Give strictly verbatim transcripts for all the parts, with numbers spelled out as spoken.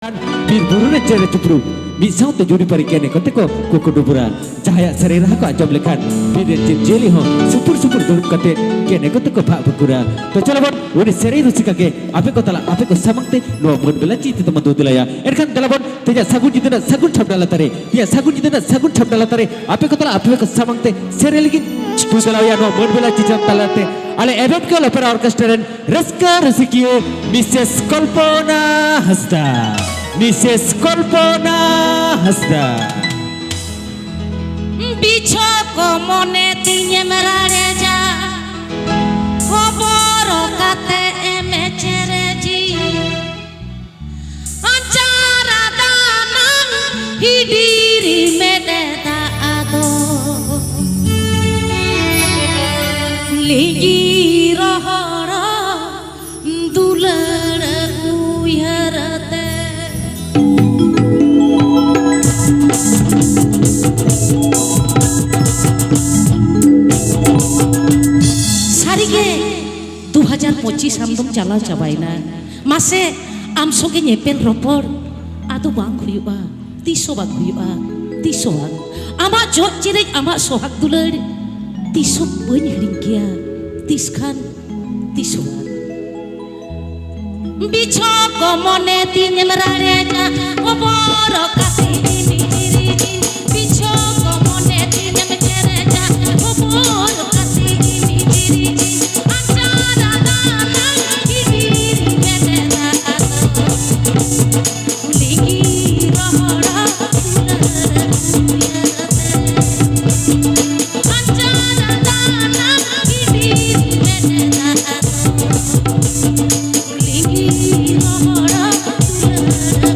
ᱵᱤᱨ ᱵᱩᱨᱩ ᱨᱮ ᱪᱮᱬᱮ ᱪᱤᱯᱨᱩ ᱢᱤᱫ ᱥᱟᱶᱛᱮ ᱡᱩᱨᱤ ᱯᱟᱹᱨᱤ ᱠᱮᱱᱮ ᱠᱚᱛᱮ ᱠᱚ ᱠᱩᱠᱩ ᱰᱩᱵᱩᱨᱟ᱾ ᱡᱟᱦᱟᱸᱭᱟᱜ ᱥᱮᱨᱮᱧ ᱨᱟᱦᱟ ᱠᱚ ᱟᱸᱡᱚᱢ ᱞᱮᱠᱷᱟᱱ ᱵᱤᱨ ᱨᱮᱱ ᱡᱤᱵᱽ ᱡᱤᱭᱟᱹᱞᱤ ᱦᱚᱸ ᱥᱩᱯᱩᱨ ᱥᱩᱯᱩᱨ ᱫᱩᱲᱩᱵ ᱠᱟᱛᱮ ᱠᱮᱱᱮ ᱠᱚᱛᱮ ᱠᱚ ᱯᱷᱟᱜ ᱯᱷᱩᱠᱩᱨᱟ᱾ ᱛᱚ ᱪᱚᱞᱚ ᱵᱚᱱ ᱩᱱᱤ ᱥᱮᱨᱮᱧ ᱨᱩᱥᱤᱠᱟ ᱜᱮ ᱟᱯᱮ ᱠᱚ ᱛᱟᱞᱟ ᱟᱯᱮ ᱠᱚ ᱥᱟᱢᱟᱝ ᱛᱮ ᱱᱚᱣᱟ ᱢᱟᱹᱱ ᱵᱮᱞᱟ ᱪᱤᱛᱟᱹ ᱛᱮᱵᱚᱱ ᱫᱩᱫᱩᱞᱟᱭᱟ᱾ ᱮᱱᱠᱷᱟᱱ ᱫᱮᱞᱟ ᱵᱚᱱ ᱛᱮᱦᱮᱧᱟᱜ ᱥᱟᱹᱜᱩᱱ ᱧᱤᱫᱟᱹ ᱨᱮᱱᱟᱜ ᱥᱟᱹᱜᱩᱱ ᱪᱷᱟᱢᱰᱟ ᱞᱟᱛᱟᱨ ᱨᱮ, ᱛᱮᱦᱮᱧᱟᱜ ᱥᱟᱹᱜᱩᱱ ᱧᱤᱫᱟᱹ ᱨᱮᱱᱟᱜ ᱥᱟᱹᱜᱩᱱ ᱪᱷᱟᱢᱰᱟ ᱞᱟᱛᱟᱨ ᱨᱮ ᱟᱯᱮ ᱠᱚ ᱛᱟᱞᱟ ᱟᱯᱮ ᱠᱚ ᱥᱟᱢᱟᱝ ᱛᱮ ᱥᱮᱨᱮᱧ ᱞᱟᱹᱜᱤᱫ ᱫᱩᱫᱩᱞᱟᱭᱟ ᱱᱚᱣᱟ ᱢᱟᱹᱱ ᱵᱮᱞᱟ ᱪᱤᱛᱟᱹ ᱛᱟᱞᱟᱛᱮ ᱟᱞᱮ ᱮᱵᱷᱮᱱ ᱠᱮᱞ ᱚᱯᱮᱨᱟ ᱚᱨᱠᱮᱥᱴᱨᱟ ᱨᱮᱱ ᱨᱟᱹᱥᱠᱟᱹ ᱨᱩᱥᱤᱠᱤᱭᱟᱹ ᱢᱤᱥᱮᱥ ᱠᱚᱞᱯᱚᱱᱟ ᱦᱟᱸᱥᱫᱟ, ᱢᱤᱥᱮᱥ ᱠᱚᱞᱯᱚᱱᱟ ᱦᱟᱸᱥᱫᱟ᱾ ᱵᱤᱪᱷᱚ ᱠᱚ ᱢᱚᱱᱮ ᱛᱤᱧᱮᱢ ᱨᱟᱲᱮᱡᱟ, ᱦᱚᱵᱚᱨ ᱠᱟᱛᱮ ᱮᱢ ᱪᱮᱨᱮᱡᱤ᱾ ᱟᱪᱟᱨ ᱫᱟᱱᱟᱝ ᱦᱤᱰᱤᱨ ᱢᱮᱫ ᱫᱟᱜ ᱫᱚ ᱞᱤᱸᱜᱤ ᱨᱚᱦᱚᱲ ᱫᱩᱞᱟᱹᱲ ᱩᱭᱦᱟᱹᱨ ᱛᱮ᱾ ᱥᱟᱹᱨᱤᱜᱮ ᱫᱩ ᱦᱟᱡᱟᱨ ᱯᱚᱸᱪᱤᱥ ᱟᱢ ᱫᱚᱢ ᱪᱟᱞᱟᱣ ᱪᱟᱵᱟᱭᱮᱱᱟ᱾ ᱢᱟᱥᱮ, ᱟᱢ ᱥᱚᱸᱜᱮ ᱧᱮᱯᱮᱞ ᱨᱚᱯᱚᱲ ᱟᱫᱚ ᱵᱟᱝ ᱦᱩᱭᱩᱜᱼᱟ, ᱛᱤᱥ ᱦᱚᱸ ᱵᱟᱝ ᱦᱩᱭᱩᱜᱼᱟ, ᱛᱤᱥ ᱦᱚᱸ ᱵᱟᱝ᱾ ᱟᱢᱟᱜ ᱡᱚᱜ ᱪᱮᱨᱮᱡ, ᱟᱢᱟᱜ ᱥᱚᱦᱟᱜ ᱫᱩᱞᱟᱹᱲ ᱛᱤᱥ ᱦᱚᱸ ᱵᱟᱹᱧ ᱦᱤᱲᱤᱧ ᱠᱮᱭᱟ, ᱛᱤᱥ ᱠᱷᱟᱱ ᱛᱤᱥ ᱦᱚᱸ ᱵᱟᱝ᱾ ᱵᱤᱪᱷᱚ ᱠᱚ ᱢᱚᱱᱮ ᱛᱤᱧᱮᱢ ᱨᱟᱲᱮᱡᱟ, ᱠᱷᱚᱵᱚᱨ ᱠᱟᱛᱮ ᱤᱧ ᱦᱤᱨᱤᱡᱤᱧ᱾ ᱵᱤᱪᱷᱚ ᱠᱚ ᱢᱚᱱᱮ ᱛᱤᱧᱮᱢ ᱪᱮᱨᱮᱡᱟ, ᱠᱷᱚᱵᱚᱨ ᱠᱟᱛᱮ ᱤᱧ ᱦᱤᱨᱤᱡᱤᱧ᱾ ᱟᱪᱟᱨ ᱫᱟᱱᱟᱝ ᱦᱤᱰᱤᱨ ᱢᱮᱫ ᱫᱟᱜ ᱫᱚ ᱞᱤᱸᱜᱤ ᱨᱚᱦᱚᱲ ᱫᱩᱞᱟᱹᱲ ᱩᱭᱦᱟᱹᱨ ᱛᱮ᱾ ᱟᱪᱟᱨ ᱫᱟᱱᱟᱝ ᱦᱤᱰᱤᱨ ᱢᱮᱫ ᱫᱟᱜ ᱫᱚ ᱞᱤᱸᱜᱤ ᱨᱚᱦᱚᱲ ᱫᱩᱞᱟᱹᱲ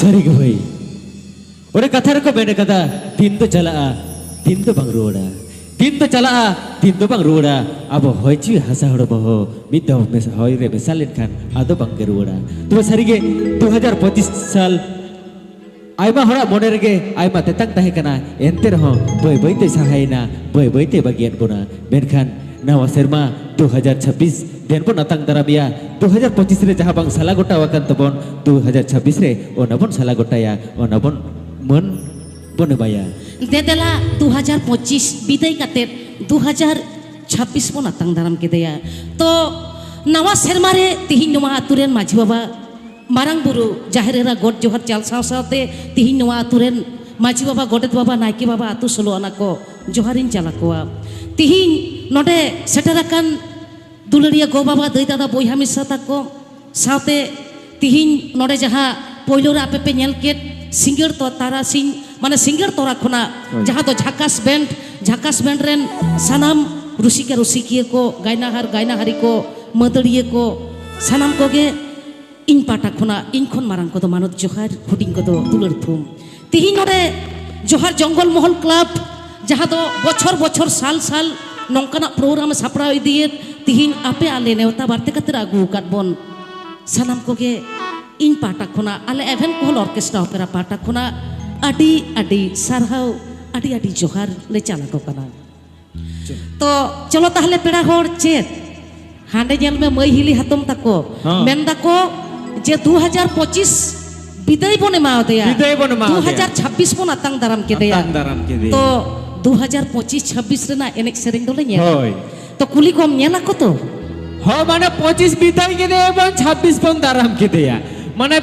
ᱥᱟᱹᱨᱤ ᱜᱮ ᱵᱷᱟᱹᱭ, ᱚᱱᱮ ᱠᱟᱛᱷᱟ ᱨᱮᱠᱚ ᱢᱮᱱ ᱠᱟᱫᱟ, ᱫᱤᱱ ᱫᱚ ᱪᱟᱞᱟᱜᱼᱟ, ᱫᱤᱱ ᱫᱚ ᱵᱟᱝ ᱨᱩᱣᱟᱹᱲᱟ᱾ ᱫᱤᱱ ᱫᱚ ᱪᱟᱞᱟᱜᱼᱟ, ᱫᱤᱱ ᱫᱚ ᱵᱟᱝ ᱨᱩᱣᱟᱹᱲᱟ᱾ ᱟᱵᱚ ᱦᱚᱭ ᱡᱤᱣᱤ ᱦᱟᱥᱟ ᱦᱚᱲᱢᱚ ᱦᱚᱸ ᱢᱤᱫ ᱫᱷᱟᱣ ᱢᱮᱥ-, ᱦᱚᱭ ᱨᱮ ᱢᱮᱥᱟ ᱞᱮᱱᱠᱷᱟᱱ ᱟᱫᱚ ᱵᱟᱝ ᱜᱮ ᱨᱩᱣᱟᱹᱲᱟ᱾ ᱛᱚᱵᱮ ᱥᱟᱹᱨᱤ ᱜᱮ ᱫᱩ ᱦᱟᱡᱟᱨ ᱯᱚᱸᱪᱤᱥ ᱥᱟᱞ ᱟᱭᱢᱟ ᱦᱚᱲᱟᱜ ᱢᱚᱱᱮ ᱨᱮᱜᱮ ᱟᱭᱢᱟ ᱛᱮᱛᱟᱝ ᱛᱟᱦᱮᱸ ᱠᱟᱱᱟ, ᱮᱱᱛᱮ ᱨᱮᱦᱚᱸ ᱵᱟᱹᱭ ᱵᱟᱹᱭ ᱛᱮ ᱥᱟᱦᱟᱭᱮᱱᱟ, ᱵᱟᱹᱭ ᱵᱟᱹᱭ ᱛᱮ ᱵᱟᱹᱜᱤᱭᱟᱫ ᱵᱚᱱᱟ᱾ ᱢᱮᱱᱠᱷᱟᱱ ᱱᱟᱣᱟ ᱥᱮᱨᱢᱟ ᱫᱩ ᱦᱟᱡᱟᱨ ᱪᱷᱟᱵᱵᱤᱥ ᱫᱮᱱ ᱵᱚᱱ ᱟᱛᱟᱝ ᱫᱟᱨᱟᱢᱮᱭᱟ᱾ ᱫᱩ ᱦᱟᱡᱟᱨ ᱯᱚᱸᱪᱤᱥ ᱨᱮ ᱡᱟᱦᱟᱸ ᱵᱟᱝ ᱥᱟᱞᱟ ᱜᱚᱴᱟ ᱟᱠᱟᱱ ᱛᱟᱵᱚᱱ, ᱫᱩ ᱦᱟᱡᱟᱨ ᱪᱷᱟᱵᱵᱤᱥ ᱨᱮ ᱚᱱᱟ ᱵᱚᱱ ᱥᱟᱞᱟ ᱜᱚᱴᱟᱭᱟ, ᱚᱱᱟ ᱵᱚᱱ ᱢᱟᱹᱱ ᱵᱚᱱ ᱮᱢᱟᱭᱟ᱾ ᱫᱮᱫᱮᱞᱟ ᱫᱩ ᱦᱟᱡᱟᱨ ᱯᱚᱸᱪᱤᱥ ᱵᱤᱫᱟᱹᱭ ᱠᱟᱛᱮᱫ ᱫᱩ ᱦᱟᱡᱟᱨ ᱪᱷᱟᱵᱵᱤᱥ ᱵᱚᱱ ᱟᱛᱟᱝ ᱫᱟᱨᱟᱢ ᱠᱮᱫᱮᱭᱟ᱾ ᱛᱚ ᱱᱟᱣᱟ ᱥᱮᱨᱢᱟ ᱨᱮ ᱛᱤᱦᱤᱧ ᱱᱚᱣᱟ ᱟᱛᱳ ᱨᱮᱱ ᱢᱟᱹᱡᱷᱤ ᱵᱟᱵᱟ, ᱢᱟᱨᱟᱝ ᱵᱩᱨᱩ, ᱡᱟᱦᱮᱨ ᱮᱨᱟ, ᱜᱚᱰ ᱡᱚᱦᱟᱨ ᱪᱟᱞ ᱥᱟᱶ ᱥᱟᱶᱛᱮ ᱛᱤᱦᱤᱧ ᱱᱚᱣᱟ ᱟᱛᱳ ᱨᱮᱱ ᱢᱟᱹᱡᱷᱤ ᱵᱟᱵᱟ, ᱜᱚᱰᱮᱛ ᱵᱟᱵᱟ, ᱱᱟᱭᱠᱮ ᱵᱟᱵᱟ, ᱟᱛᱳ ᱥᱳᱞᱳ ᱟᱱᱟ ᱠᱚ ᱡᱚᱦᱟᱨᱤᱧ ᱪᱟᱞ ᱟᱠᱚᱣᱟ᱾ ᱛᱤᱦᱤᱧ ᱱᱚᱰᱮ ᱥᱮᱴᱮᱨ ᱟᱠᱟᱱ ᱫᱩᱞᱟᱹᱲᱤᱭᱟᱹ ᱜᱚ ᱵᱟᱵᱟ, ᱫᱟᱹᱭ ᱫᱟᱫᱟ, ᱵᱚᱭᱦᱟ ᱢᱤᱥᱨᱟ ᱛᱟᱠᱚ ᱥᱟᱶᱛᱮ ᱛᱤᱦᱤᱧ ᱱᱚᱰᱮ ᱡᱟᱦᱟᱸ ᱯᱳᱭᱞᱳ ᱨᱮ ᱟᱯᱮ ᱯᱮ ᱧᱮᱞ ᱠᱮᱫ ᱥᱤᱸᱜᱟᱹᱲ ᱛᱚ ᱛᱟᱨᱟᱥᱤᱧ, ᱢᱟᱱᱮ ᱥᱤᱸᱜᱟᱹᱲ ᱛᱚᱨᱟ ᱠᱷᱚᱱᱟᱜ ᱦᱳᱭ᱾ ᱡᱟᱦᱟᱸ ᱫᱚ ᱡᱷᱟᱠᱟᱥ ᱵᱮᱱᱰ, ᱡᱷᱟᱠᱟᱥ ᱵᱮᱱᱰ ᱨᱮᱱ ᱥᱟᱱᱟᱢ ᱨᱩᱥᱤᱠᱟ ᱨᱩᱥᱤᱠᱤᱭᱟᱹ ᱠᱚ, ᱜᱟᱭᱱᱟᱦᱟᱨ ᱜᱟᱭᱱᱟᱦᱟᱨᱤ ᱠᱚ, ᱢᱟᱹᱫᱟᱹᱲᱤᱭᱟᱹ ᱠᱚ, ᱥᱟᱱᱟᱢ ᱠᱚᱜᱮ ᱤᱧ ᱯᱟᱦᱴᱟ ᱠᱷᱚᱱᱟᱜ, ᱤᱧ ᱠᱷᱚᱱ ᱢᱟᱨᱟᱝ ᱠᱚᱫᱚ ᱢᱟᱱᱚᱛ ᱡᱚᱦᱟᱨ, ᱦᱩᱰᱤᱧ ᱠᱚᱫᱚ ᱫᱩᱞᱟᱹᱲ ᱛᱷᱩᱢ᱾ ᱛᱤᱦᱤᱧ ᱱᱚᱰᱮ ᱡᱚᱦᱟᱨ ᱡᱚᱝᱜᱚᱞ ᱢᱚᱦᱚᱞ ᱠᱞᱟᱵᱽ, ᱡᱟᱦᱟᱸ ᱫᱚ ᱵᱚᱪᱷᱚᱨ ᱵᱚᱪᱷᱚᱨ ᱥᱟᱞ ᱥᱟᱞ ᱱᱚᱝᱠᱟᱱᱟᱜ ᱯᱨᱳᱜᱨᱟᱢ ᱮ ᱥᱟᱯᱲᱟᱣ ᱤᱫᱤᱭᱮᱫ, ᱛᱤᱦᱤᱧ ᱟᱯᱮ ᱟᱞᱮ ᱱᱮᱣᱛᱟ ᱵᱟᱨᱛᱮ ᱠᱟᱛᱮ ᱟᱹᱜᱩ ᱟᱠᱟᱫ ᱵᱚᱱ, ᱥᱟᱱᱟᱢ ᱠᱚᱜᱮ ᱤᱧ ᱯᱟᱦᱴᱟ ᱠᱷᱚᱱᱟᱜ, ᱟᱞᱮ ᱮᱵᱷᱮᱱ ᱠᱚᱦᱚᱞ ᱚᱨᱠᱮᱥᱴᱨᱟ ᱚᱯᱮᱨᱟ ᱯᱟᱦᱴᱟ ᱠᱷᱚᱱᱟᱜ ᱟᱹᱰᱤ ᱟᱹᱰᱤ ᱥᱟᱨᱦᱟᱣ, ᱟᱹᱰᱤ ᱟᱹᱰᱤ ᱡᱚᱦᱟᱨ ᱞᱮ ᱪᱟᱞ ᱟᱠᱚ ᱠᱟᱱᱟ᱾ ᱛᱚ ᱪᱚᱞᱚ ᱛᱟᱦᱞᱮ ᱯᱮᱲᱟ ᱦᱚᱲ, ᱪᱮᱫ ᱦᱟᱸᱰᱮ ᱧᱮᱞ ᱢᱮ, ᱢᱟᱹᱭ ᱦᱤᱞᱤ ᱦᱟᱛᱚᱢ ᱛᱟᱠᱚ ᱦᱚᱸ᱾ ᱢᱮᱱ ᱫᱟᱠᱚ ᱡᱮ ᱫᱩ ᱦᱟᱡᱟᱨ ᱯᱚᱸᱪᱤᱥ ᱵᱤᱫᱟᱹᱭ ᱵᱚᱱ ᱮᱢᱟᱣᱟᱫᱮᱭᱟ, ᱵᱤᱫᱟᱹᱭ ᱵᱚᱱ ᱮᱢᱟᱣᱟᱫᱮᱭᱟ᱾ ᱫᱩ ᱦᱟᱡᱟᱨ ᱪᱷᱟᱵᱵᱤᱥ ᱵᱚᱱ ᱟᱛᱟᱝ ᱫᱟᱨᱟᱢ ᱠᱮᱫᱮᱭᱟ᱾ ᱟᱛᱟᱝ ᱫᱟᱨᱟᱢ ᱠᱮᱫᱮᱭᱟ᱾ ᱛᱚ ᱫᱩ ᱦᱟᱡᱟᱨ ᱯᱚᱸᱪᱤᱥ ᱪᱷᱟᱵᱵᱤᱥ ᱨᱮᱱᱟᱜ ᱮᱱᱮᱡ ᱥᱮᱨᱮᱧ ᱫᱚᱞᱮ ᱧᱮᱞᱟ᱾ ᱦᱳᱭ᱾ ᱛᱚ ᱠᱩᱞᱤ ᱠᱚᱢ ᱧᱮᱞ ᱟᱠᱚ ᱛᱚ? ᱦᱚᱸ, ᱢᱟᱱᱮ ᱯᱚᱸᱪᱤᱥ ᱵᱤᱫᱟᱹᱭ ᱠᱮᱫᱮᱭᱟ ᱵᱚᱱ, ᱪᱷᱟᱵᱵᱤᱥ ᱵᱚᱱ ᱫᱟᱨᱟᱢ ᱠᱮᱫᱮᱭᱟ᱾ ᱢᱟᱱᱮ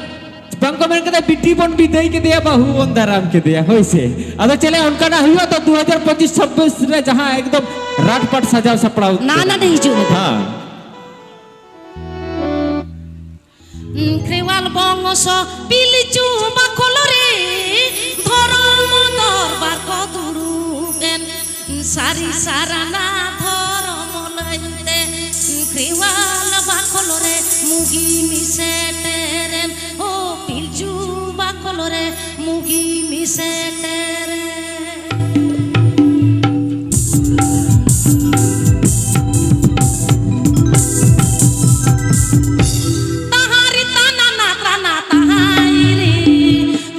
ᱵᱟᱝ ᱠᱚ ᱢᱮᱱ ᱠᱮᱫᱟ, ᱵᱤᱴᱤ ᱵᱚᱱ ᱵᱤᱫᱟᱹᱭ ᱠᱮᱫᱮᱭᱟ, ᱵᱟᱹᱦᱩ ᱵᱚᱱ ᱫᱟᱨᱟᱢ ᱠᱮᱫᱮᱭᱟ, ᱦᱳᱭ ᱥᱮ? ᱟᱫᱚ ᱪᱮᱞᱮ ᱚᱱᱠᱟᱱᱟᱜ ᱦᱩᱭᱩᱜᱼᱟ ᱛᱚ ᱫᱩ ᱦᱟᱡᱟᱨ ᱯᱚᱸᱪᱤᱥ ᱪᱷᱟᱵᱵᱤᱥ ᱨᱮ ᱡᱟᱦᱟᱸ ᱮᱠᱫᱚᱢ ᱨᱟᱴ ᱯᱟᱴ ᱥᱟᱡᱟᱣ ᱥᱟᱯᱲᱟᱣ ᱱᱟ, ᱠᱮᱫᱟ᱾ ᱱᱟᱰᱮ ᱦᱤᱡᱩᱜ ᱢᱮ᱾ ᱦᱮᱸ᱾ ᱠᱷᱮᱣᱟᱞ ᱵᱚᱝᱥᱚ ᱯᱤᱞᱪᱩ ᱵᱟᱠᱷᱳᱞ ᱨᱮ ᱫᱷᱚᱨᱚᱢ ᱫᱚᱨᱵᱟᱨ ᱠᱚ ᱫᱩᱲᱩᱵ ᱮᱱ, ᱥᱟᱹᱨᱤ ᱥᱟᱨᱱᱟ ᱫᱷᱚᱨᱚᱢ ᱞᱟᱹᱭᱛᱮ ᱠᱷᱮᱣᱟᱞ ᱵᱟᱠᱷᱳᱞ ᱨᱮ ᱢᱩᱜᱤ ᱢᱤᱥᱮᱴᱮᱨ ᱮᱱ᱾ ᱳ ᱯᱤᱞᱪᱩ ᱢᱩᱜᱤ ᱢᱤᱥᱮᱴᱮᱨ᱾ ᱛᱟᱦᱟᱨᱤ ᱛᱟᱱᱟᱱᱟ ᱛᱟᱱᱟ ᱛᱟᱦᱟᱭ ᱨᱮ,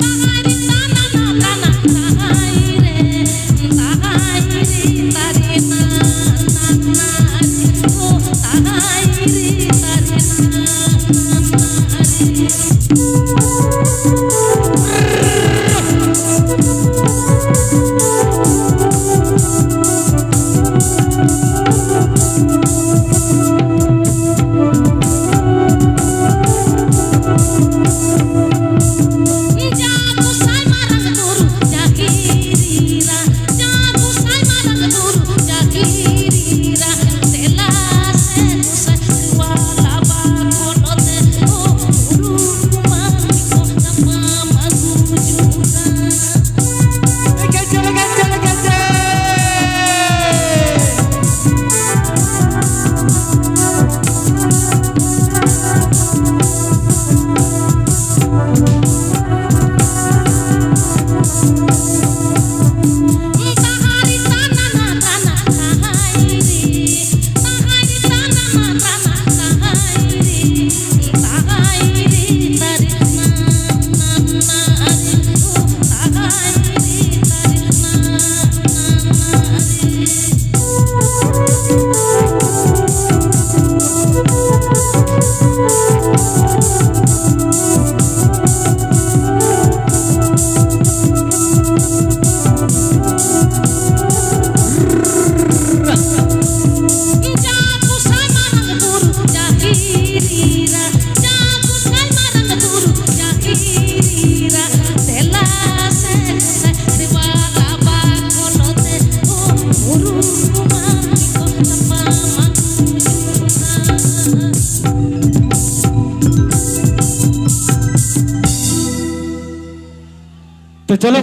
ᱛᱟᱦᱟᱨᱤ ᱛᱟᱱᱟᱱᱟ ᱛᱟᱱᱟ ᱛᱟᱦᱟᱭ ᱨᱮ, ᱛᱟᱦᱟᱭ ᱨᱮ ᱛᱟᱨᱤ ᱱᱟ ᱱᱟ ᱱᱟ ᱨᱮ, ᱳ ᱛᱟᱦᱟᱭ ᱨᱮ ᱛᱟᱨᱤ ᱱᱟ ᱱᱟ ᱱᱟ ᱨᱮ᱾ ᱛᱚ ᱪᱚᱞᱚ᱾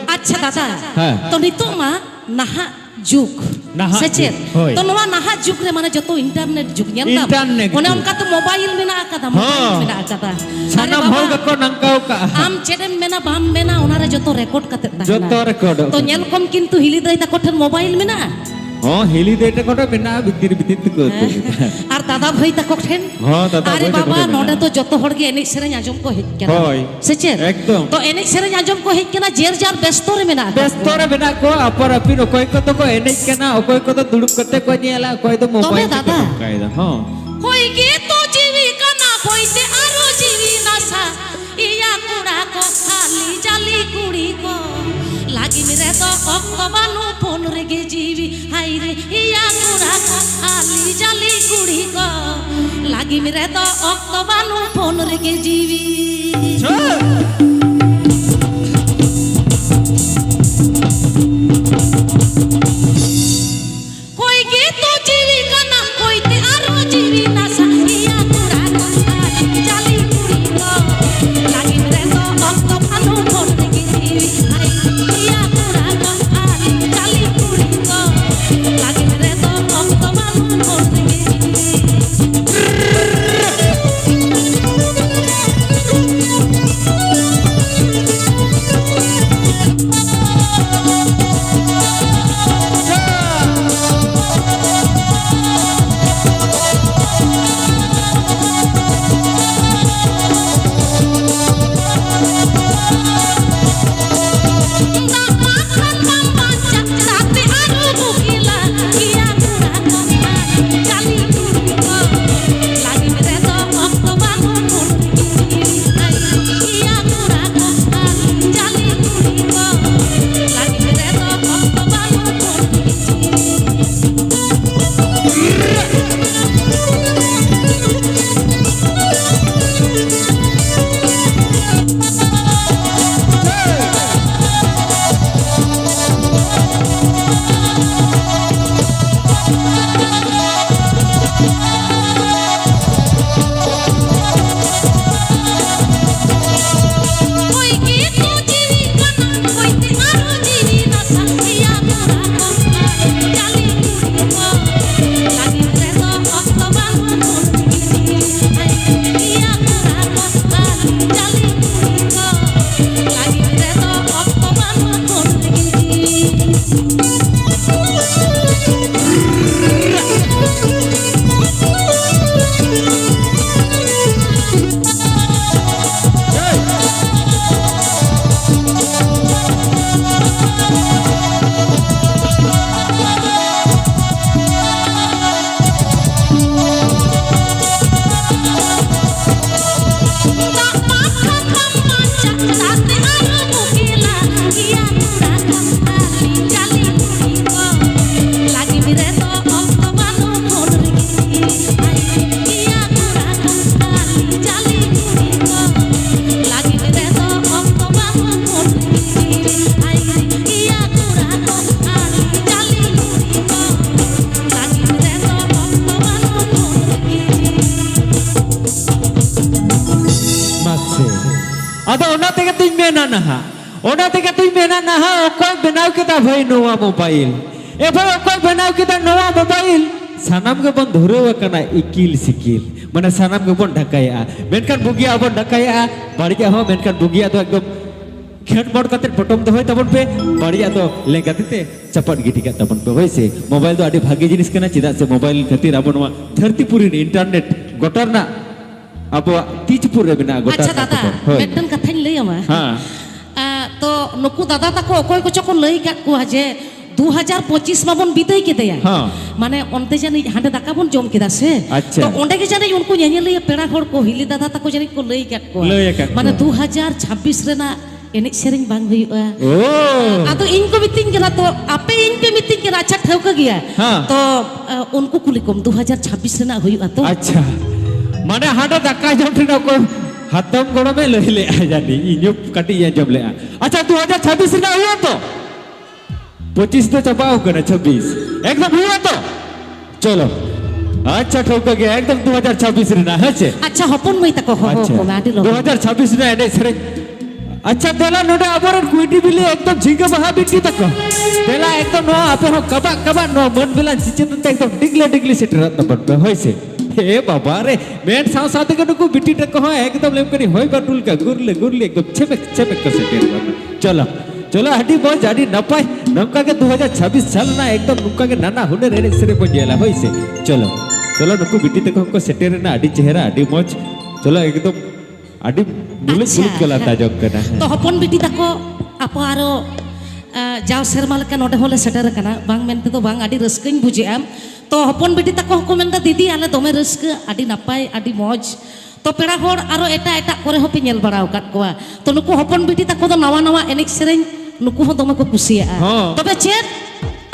ᱟᱪᱪᱷᱟ ᱫᱟᱫᱟ, ᱦᱮᱸ᱾ ᱛᱚ ᱱᱤᱛᱚᱜ ᱢᱟ ᱱᱟᱦᱟᱜ ᱡᱩᱜᱽ, ᱱᱟᱦᱟᱜ ᱥᱮ ᱪᱮᱫ? ᱡᱩᱜᱽ, ᱦᱳᱭ᱾ ᱛᱚ ᱱᱚᱣᱟ ᱱᱟᱦᱟᱜ ᱡᱩᱜᱽ ᱨᱮ ᱢᱟᱱᱮ ᱡᱚᱛᱚ internet ᱡᱩᱜᱽ, ᱧᱮᱞ ᱫᱟᱢ? Internet ᱚᱱᱮ ᱡᱩᱜᱽ᱾ ᱚᱱᱠᱟᱛᱮ mobile ᱢᱮᱱᱟᱜ ᱟᱠᱟᱫᱟ, mobile ᱦᱚᱸ᱾ ᱢᱮᱱᱟᱜ ᱟᱠᱟᱫᱟ᱾ ᱥᱟᱱᱟᱢ ᱟᱨᱮ ᱦᱚᱲ ᱵᱟᱵᱟ, ᱜᱮᱠᱚ ᱱᱚᱝᱠᱟ ᱟᱠᱟᱜᱼᱟ᱾ ᱟᱢ ᱪᱮᱫ ᱮᱢ ᱢᱮᱱᱟ ᱵᱟᱢ ᱢᱮᱱᱟ, ᱚᱱᱟᱨᱮ ᱡᱚᱛᱚ record ᱠᱟᱛᱮ ᱛᱟᱦᱮᱱᱟ᱾ ᱡᱚᱛᱚ recordᱚᱜ ᱛᱚ ᱠᱟᱱᱟ᱾ ᱧᱮᱞ ᱠᱚᱢ, ᱠᱤᱱᱛᱩ ᱦᱤᱞᱤ ᱫᱟᱹᱭ ᱛᱟᱠᱚ ᱴᱷᱮᱱ mobile ᱢᱮᱱᱟᱜᱼᱟ? ᱦᱚᱸ, ᱦᱤᱞᱤ ᱫᱟᱹᱭ ᱛᱟᱠᱚ ᱴᱷᱮᱱ ᱢᱮᱱᱟᱜᱼᱟ, ᱵᱷᱤᱛᱤᱨ ᱵᱷᱤᱛᱤᱨ ᱛᱮᱠᱚ ᱟᱹᱛᱩ ᱦᱮᱸ᱾ ᱠᱮᱫᱟ᱾ ᱟᱨ ᱫᱟᱫᱟ ᱵᱷᱟᱹᱭ ᱛᱟᱠᱚ ᱴᱷᱮᱱ? ᱦᱚᱸ, ᱫᱟᱫᱟ ᱟᱨᱮ ᱵᱷᱟᱹᱭ ᱛᱟᱠᱚ ᱵᱟᱵᱟ, ᱴᱷᱮᱱ ᱱᱚᱰᱮ ᱢᱮᱱᱟᱜᱼᱟ᱾ ᱫᱚ ᱡᱚᱛᱚ ᱦᱚᱲ ᱜᱮ ᱮᱱᱮᱡ ᱥᱮᱨᱮᱧ ᱟᱸᱡᱚᱢ ᱠᱚ ᱦᱮᱡ ᱠᱟᱱᱟ᱾ ᱦᱳᱭ᱾ ᱥᱮ ᱪᱮᱫ? ᱮᱠᱫᱚᱢ᱾ ᱛᱚ ᱮᱱᱮᱡ ᱥᱮᱨᱮᱧ ᱟᱸᱡᱚᱢ ᱠᱚ ᱦᱮᱡ ᱠᱟᱱᱟ, ᱡᱮᱨ ᱡᱟᱨ ᱵᱮᱥᱛᱚ ᱨᱮ ᱢᱮᱱᱟᱜ ᱟᱠᱟᱫ ᱵᱮᱥᱛᱚ ᱠᱚᱣᱟ᱾ ᱨᱮ ᱢᱮᱱᱟᱜ ᱠᱚᱣᱟ, ᱟᱯᱟᱱ ᱟᱹᱯᱤᱱ ᱚᱠᱚᱭ ᱠᱚᱫᱚ ᱠᱚ ᱮᱱᱮᱡ ᱠᱟᱱᱟ, ᱚᱠᱚᱭ ᱠᱚᱫᱚ ᱫᱩᱲᱩᱵ ᱠᱟᱛᱮ ᱠᱚ ᱧᱮᱞᱟ, ᱚᱠᱚᱭ ᱫᱚ ᱛᱚᱵᱮ mobile ᱛᱮᱠᱚ ᱫᱟᱫᱟ, ᱱᱚᱝᱠᱟᱭᱮᱫᱟ᱾ ᱦᱚᱸ᱾ ᱦᱚᱭ ᱜᱮ ᱛᱚ ᱡᱤᱣᱤ ᱠᱟᱱᱟ, ᱦᱚᱭ ᱛᱮ ᱟᱨᱚ ᱡᱤᱣᱤ ᱱᱟᱥᱟ᱾ ᱤᱭᱟ ᱠᱚᱲᱟ ᱠᱚ ᱦᱟᱞᱤ ᱡᱟᱞᱤ ᱠᱩᱲᱤ ᱠᱚ, ᱞᱟᱹᱜᱤᱢ ᱨᱮᱫᱚ ᱚᱠᱛᱚ ᱵᱟᱹᱱᱩᱜ ᱯᱷᱳᱱ ᱨᱮᱜᱮ ᱡᱤᱣᱤ᱾ ᱦᱟᱭ ᱨᱮ ᱤᱭᱟ ᱠᱚᱲᱟ ᱠᱚ ᱦᱟᱞᱤ ᱡᱟᱞᱤ ᱠᱩᱲᱤ ᱠᱚ, ᱞᱟᱹᱜᱤᱢ ᱨᱮᱫᱚ ᱚᱠᱛᱚ ᱵᱟᱹᱱᱩᱜ ᱯᱷᱳᱱ ᱨᱮᱜᱮ ᱡᱤᱣᱤ᱾ ᱚᱠᱚᱭ ᱜᱮ ᱛᱚ ᱡᱤᱣᱤ ᱠᱟᱱᱟ, ᱚᱠᱚᱭ ᱛᱮ ᱟᱨᱦᱚᱸ ᱡᱤᱣᱤ ᱱᱟᱥᱟ ᱜᱮᱭᱟ ᱠᱚᱲᱟ ᱠᱚ ᱟᱨ ᱡᱟᱞᱤ ᱠᱩᱲᱤ ᱠᱚ᱾ ᱞᱟᱹᱜᱤᱫ ᱨᱮᱫᱚ ᱚᱠᱛᱚ ᱵᱟᱹᱱᱩᱜ ᱦᱚᱲ ᱨᱮᱜᱮ ᱡᱤᱣᱤ ᱟᱭ ᱜᱮᱭᱟ ᱠᱚᱲᱟ ᱠᱚ ᱟᱨ ᱡᱟᱞᱤ ᱠᱩᱲᱤ ᱠᱚ᱾ ᱞᱟᱹᱜᱤᱫ ᱨᱮᱫᱚ ᱚᱠᱛᱚ ᱵᱟᱹᱱᱩᱜ ᱦᱚᱲ ᱨᱮᱜᱮ ᱡᱤᱣᱤ᱾ ᱢᱟᱥᱮ᱾ ᱟᱫᱚ ᱚᱱᱟ ᱛᱮᱜᱮ ᱛᱚᱧ ᱢᱮᱱᱟ ᱱᱟᱦᱟᱜ, ᱚᱱᱟ ᱛᱮᱜᱮ ᱛᱚᱧ ᱢᱮᱱᱟ ᱱᱟᱦᱟᱜ, ᱚᱠᱚᱭ ᱵᱮᱱᱟᱣ ᱠᱮᱫᱟ ᱵᱷᱟᱹᱭ ᱱᱚᱣᱟ ᱢᱳᱵᱟᱭᱤᱞ? ᱮ ᱵᱷᱟᱹᱭ, ᱚᱠᱚᱭ ᱵᱮᱱᱟᱣ ᱠᱮᱫᱟ ᱱᱚᱣᱟ ᱢᱳᱵᱟᱭᱤᱞ? ᱥᱟᱱᱟᱢ ᱜᱮᱵᱚᱱ ᱫᱷᱩᱨᱟᱹᱣ ᱟᱠᱟᱱᱟ ᱤᱠᱤᱞ ᱥᱤᱠᱤᱞ, ᱢᱟᱱᱮ ᱥᱟᱱᱟᱢ ᱜᱮᱵᱚᱱ ᱰᱷᱟᱠᱟᱭᱮᱜᱼᱟ᱾ ᱢᱮᱱᱠᱷᱟᱱ ᱵᱩᱜᱤᱭᱟᱜ ᱵᱚᱱ ᱰᱷᱟᱠᱟᱭᱮᱜᱼᱟ, ᱵᱟᱹᱲᱤᱡᱟᱜ ᱦᱚᱸ, ᱢᱮᱱᱠᱷᱟᱱ ᱵᱩᱜᱤᱭᱟᱜ ᱫᱚ ᱮᱠᱫᱚᱢ ᱠᱷᱮᱴ ᱢᱚᱴ ᱠᱟᱛᱮ ᱯᱚᱴᱚᱢ ᱫᱚᱦᱚᱭ ᱛᱟᱵᱚᱱ ᱯᱮ, ᱵᱟᱹᱲᱤᱡᱟᱜ ᱫᱚ ᱞᱮᱸᱜᱟ ᱛᱤ ᱛᱮ ᱪᱟᱯᱟᱫ ᱜᱤᱰᱤ ᱠᱟᱜ ᱛᱟᱵᱚᱱ ᱯᱮ, ᱦᱳᱭ ᱥᱮ᱾ ᱢᱳᱵᱟᱭᱤᱞ ᱫᱚ ᱟᱹᱰᱤ ᱵᱷᱟᱜᱮ ᱡᱤᱱᱤᱥ ᱠᱟᱱᱟ, ᱪᱮᱫᱟᱜ ᱥᱮ ᱢᱳᱵᱟᱭᱤᱞ ᱠᱷᱟᱹᱛᱤᱨ ᱟᱵᱚ ᱱᱚᱣᱟ ᱫᱷᱟᱹᱨᱛᱤ ᱯᱩᱨᱤ ᱨᱮ ᱤᱱᱴᱟᱨᱱᱮᱴ ᱜᱚᱴᱟ ᱨᱮᱱᱟᱜ ᱟᱵᱚᱣᱟᱜ ᱛᱤ ᱪᱩᱯᱩᱫ ᱨᱮ ᱢᱮᱱᱟᱜᱼᱟ, ᱜᱚᱴᱟ ᱟᱪᱪᱷᱟ ᱨᱮᱱᱟᱜ ᱫᱟᱫᱟ, ᱠᱷᱚᱵᱚᱨ᱾ ᱦᱳᱭ᱾ ᱢᱤᱫᱴᱟᱝ ᱠᱟᱛᱷᱟᱧ ᱞᱟᱹᱭ ᱟᱢᱟ᱾ ᱦᱮᱸ᱾ ᱟ, ᱛᱚ ᱱᱩᱠᱩ ᱫᱟᱫᱟ ᱛᱟᱠᱚ ᱚᱠᱚᱭ ᱠᱚᱪᱚ ᱠᱚ ᱞᱟᱹᱭ ᱟᱠᱟᱫ ᱠᱚᱣᱟ ᱡᱮ ᱫᱩ ᱦᱟᱡᱟᱨ ᱯᱚᱸᱪᱤᱥ ᱢᱟᱵᱚᱱ ᱵᱤᱫᱟᱹᱭ ᱠᱮᱫᱮᱭᱟ᱾ ᱦᱮᱸ᱾ ᱢᱟᱱᱮ ᱚᱱᱛᱮ ᱡᱟᱹᱱᱤᱡ ᱦᱟᱸᱰᱮ ᱫᱟᱠᱟ ᱵᱚᱱ ᱡᱚᱢ ᱠᱮᱫᱟ ᱥᱮ᱾ ᱟᱪᱪᱷᱟ᱾ ᱛᱚ ᱚᱸᱰᱮ ᱜᱮ ᱡᱟᱹᱱᱤᱡ ᱩᱱᱠᱩ ᱧᱮᱧᱮᱞᱤᱭᱟᱹ ᱯᱮᱲᱟ ᱦᱚᱲ ᱠᱚ ᱦᱤᱞᱤ ᱫᱟᱫᱟ ᱛᱟᱠᱚ ᱡᱟᱹᱱᱤᱡ ᱠᱚ ᱞᱟᱹᱭ ᱟᱠᱟᱫ ᱠᱚᱣᱟ᱾ ᱞᱟᱹᱭ ᱟᱠᱟᱫ ᱢᱟᱱᱮ ᱠᱚᱣᱟ᱾ ᱫᱩ ᱦᱟᱡᱟᱨ ᱪᱷᱟᱵᱵᱤᱥ ᱨᱮᱱᱟᱜ ᱮᱱᱮᱡ ᱥᱮᱨᱮᱧ ᱵᱟᱝ ᱦᱩᱭᱩᱜᱼᱟ᱾ ᱳ᱾ ᱟᱫᱚ ᱤᱧ ᱠᱚ ᱢᱤᱛᱟᱹᱧ ᱠᱟᱱᱟ, ᱛᱚ ᱟᱯᱮ ᱤᱧ ᱯᱮ ᱢᱤᱛᱟᱹᱧ ᱠᱟᱱᱟ, ᱟᱪᱪᱷᱟ ᱴᱷᱟᱹᱣᱠᱟᱹ ᱜᱮᱭᱟ᱾ ᱦᱮᱸ᱾ ᱛᱚ, ᱟ, ᱩᱱᱠᱩ ᱠᱩᱞᱤ ᱠᱚᱢ, ᱫᱩ ᱦᱟᱡᱟᱨ ᱪᱷᱟᱵᱵᱤᱥ ᱨᱮᱱᱟᱜ ᱦᱩᱭᱩᱜᱼᱟ ᱛᱚ? ᱟᱪᱪᱷᱟ, ᱢᱟᱱᱮ ᱦᱟᱸᱰᱮ ᱫᱟᱠᱟ ᱡᱚᱢ ᱴᱷᱮᱱ ᱚᱠᱚᱭ ᱦᱟᱛᱚᱢ ᱜᱚᱲᱚᱢᱮ ᱞᱟᱹᱭ ᱞᱮᱜᱼᱟ ᱡᱟᱹᱱᱤᱡ, ᱤᱧ ᱦᱚᱸ ᱠᱟᱹᱴᱤᱡ ᱤᱧ ᱟᱸᱡᱚᱢ ᱞᱮᱜᱼᱟ᱾ ᱟᱪᱪᱷᱟ, ᱫᱩ ᱦᱟᱡᱟᱨ ᱪᱷᱟᱵᱵᱤᱥ ᱨᱮᱱᱟᱜ ᱦᱩᱭᱩᱜᱼᱟ ᱛᱚ? ᱯᱚᱸᱪᱤᱥ ᱫᱚ ᱪᱟᱵᱟᱣ ᱠᱟᱱᱟ, ᱪᱷᱟᱵᱵᱤᱥ ᱮᱠᱫᱚᱢ ᱦᱩᱭᱩᱜᱼᱟ ᱛᱚ? ᱪᱚᱞᱚ, ᱟᱪᱪᱷᱟ, ᱴᱷᱟᱹᱣᱠᱟᱹ ᱜᱮ, ᱮᱠᱫᱚᱢ ᱫᱩ ᱦᱟᱡᱟᱨ ᱪᱷᱟᱵᱵᱤᱥ ᱨᱮᱱᱟᱜ, ᱦᱮᱸ ᱪᱮ? ᱟᱪᱪᱷᱟ, ᱦᱚᱯᱚᱱ ᱢᱟᱹᱭ ᱛᱟᱠᱚ ᱦᱚᱦᱚ ᱟᱪᱪᱷᱟ, ᱠᱚᱢᱮ, ᱟᱹᱰᱤ ᱞᱚᱜᱚᱱ᱾ ᱫᱩ ᱦᱟᱡᱟᱨ ᱪᱷᱟᱵᱵᱤᱥ ᱨᱮᱱᱟᱜ ᱮᱱᱮᱡ ᱥᱮᱨᱮᱧ᱾ ᱟᱪᱪᱷᱟ, ᱫᱮᱞᱟ ᱱᱚᱰᱮ ᱟᱵᱚᱨᱮᱱ ᱠᱩᱭᱰᱤ ᱵᱤᱞᱤ ᱮᱠᱫᱚᱢ ᱡᱷᱤᱸᱜᱟᱹ ᱵᱟᱦᱟ ᱵᱤᱴᱤ ᱛᱟᱠᱚ᱾ ᱫᱮᱞᱟ ᱮᱠᱫᱚᱢ ᱱᱚᱣᱟ ᱟᱯᱮ ᱦᱚᱸ ᱠᱟᱵᱟᱜ ᱠᱟᱵᱟᱜ ᱱᱚᱣᱟ ᱢᱟᱹᱱ ᱵᱮᱞᱟᱱ ᱪᱤᱪᱟᱹᱫ ᱛᱮ ᱮᱠᱫᱚᱢ ᱰᱤᱜᱽᱞᱟᱹ ᱰᱤᱜᱽᱞᱤ ᱥᱮᱴᱮᱨᱚᱜ ᱛᱟᱵᱚᱱ ᱯᱮ, ᱦᱳᱭ ᱥᱮ? ᱦᱮ ᱵᱟᱵᱟ ᱨᱮ, ᱢᱮᱱ ᱥᱟᱶ ᱥᱟᱶ ᱛᱮᱜᱮ ᱱᱩᱠᱩ ᱵᱤᱴᱤ ᱛᱟᱠᱚ ᱦᱚᱸ ᱮᱠᱫᱚᱢ ᱞᱮᱢ ᱠᱟᱹᱱᱤ ᱦᱚᱭ ᱵᱟᱴᱩᱞ ᱞᱮᱠᱟ ᱜᱩᱨᱞᱮ ᱜᱩᱨᱞᱤ ᱮᱠᱫᱚᱢ ᱪᱷᱮᱢᱮᱠ ᱪᱷᱮᱢᱮᱠ ᱠᱚ ᱥᱮᱴᱮᱨ ᱜᱚᱫ ᱱᱟ᱾ ᱪᱚᱞᱚ, ᱪᱚᱞᱚ, ᱟᱹᱰᱤ ᱢᱚᱡᱽ, ᱟᱹᱰᱤ ᱱᱟᱯᱟᱭ᱾ ᱱᱚᱝᱠᱟ ᱜᱮ ᱫᱩ ᱦᱟᱡᱟᱨ ᱪᱷᱟᱵᱵᱤᱥ ᱥᱟᱞ ᱨᱮᱱᱟᱜ ᱮᱠᱫᱚᱢ ᱱᱚᱝᱠᱟ ᱜᱮ ᱱᱟᱱᱟ ᱦᱩᱱᱟᱹᱨ ᱮᱱᱮᱡ ᱥᱮᱨᱮᱧ ᱵᱚᱱ ᱧᱮᱞᱟ, ᱦᱳᱭ ᱥᱮ? ᱪᱚᱞᱚ, ᱪᱚᱞᱚ, ᱱᱩᱠᱩ ᱵᱤᱴᱤ ᱛᱟᱠᱚ ᱦᱚᱸᱠᱚ ᱥᱮᱴᱮᱨ ᱮᱱᱟ, ᱟᱹᱰᱤ ᱪᱮᱦᱨᱟ, ᱟᱹᱰᱤ ᱢᱚᱡᱽ᱾ ᱪᱚᱞᱚ, ᱮᱠᱫᱚᱢ ᱟᱹᱰᱤ ᱢᱩᱞᱩᱡ ᱟᱪᱪᱷᱟ, ᱢᱩᱞᱩᱡ ᱠᱚ ᱞᱟᱸᱫᱟ ᱦᱮᱸ᱾ ᱡᱚᱝ ᱠᱟᱱᱟ, ᱦᱮᱸ᱾ ᱛᱚ ᱦᱚᱯᱚᱱ ᱵᱤᱴᱤ ᱛᱟᱠᱚ ᱟᱯᱚ ᱟᱨᱚ, ᱟ, ᱡᱟᱣ ᱥᱮᱨᱢᱟ ᱞᱮᱠᱟ ᱱᱚᱰᱮ ᱦᱚᱸᱞᱮ ᱥᱮᱴᱮᱨ ᱟᱠᱟᱱᱟ, ᱵᱟᱝ ᱢᱮᱱ ᱛᱮᱫᱚ ᱵᱟᱝ, ᱟᱹᱰᱤ ᱨᱟᱹᱥᱠᱟᱹᱧ ᱵᱩᱡᱷᱟᱹᱣᱮᱫᱼᱟ᱾ ᱛᱚ ᱦᱚᱯᱚᱱ ᱵᱤᱴᱤ ᱛᱟᱠᱚ ᱦᱚᱸᱠᱚ ᱢᱮᱱᱫᱟ, "ᱫᱤᱫᱤ, ᱟᱞᱮ ᱫᱚᱢᱮ ᱨᱟᱹᱥᱠᱟᱹ, ᱟᱹᱰᱤ ᱱᱟᱯᱟᱭ, ᱟᱹᱰᱤ ᱢᱚᱡᱽ᱾" ᱛᱚ ᱯᱮᱲᱟ ᱦᱚᱲ ᱟᱨᱚ ᱮᱴᱟᱜ ᱮᱴᱟᱜ ᱠᱚᱨᱮ ᱦᱚᱸᱯᱮ ᱧᱮᱞ ᱵᱟᱲᱟ ᱟᱠᱟᱫ ᱠᱚᱣᱟ᱾ ᱛᱚ ᱱᱩᱠᱩ ᱦᱚᱯᱚᱱ ᱵᱤᱴᱤ ᱛᱟᱠᱚ ᱫᱚ ᱱᱟᱣᱟ ᱱᱟᱣᱟ ᱮᱱᱮᱡ ᱥᱮᱨᱮᱧ ᱱᱩᱠᱩ ᱦᱚᱸ ᱫᱚᱢᱮ ᱠᱚ ᱠᱩᱥᱤᱭᱟᱜᱼᱟ᱾ ᱦᱚᱸ᱾ ᱛᱚᱵᱮ ᱪᱮᱫ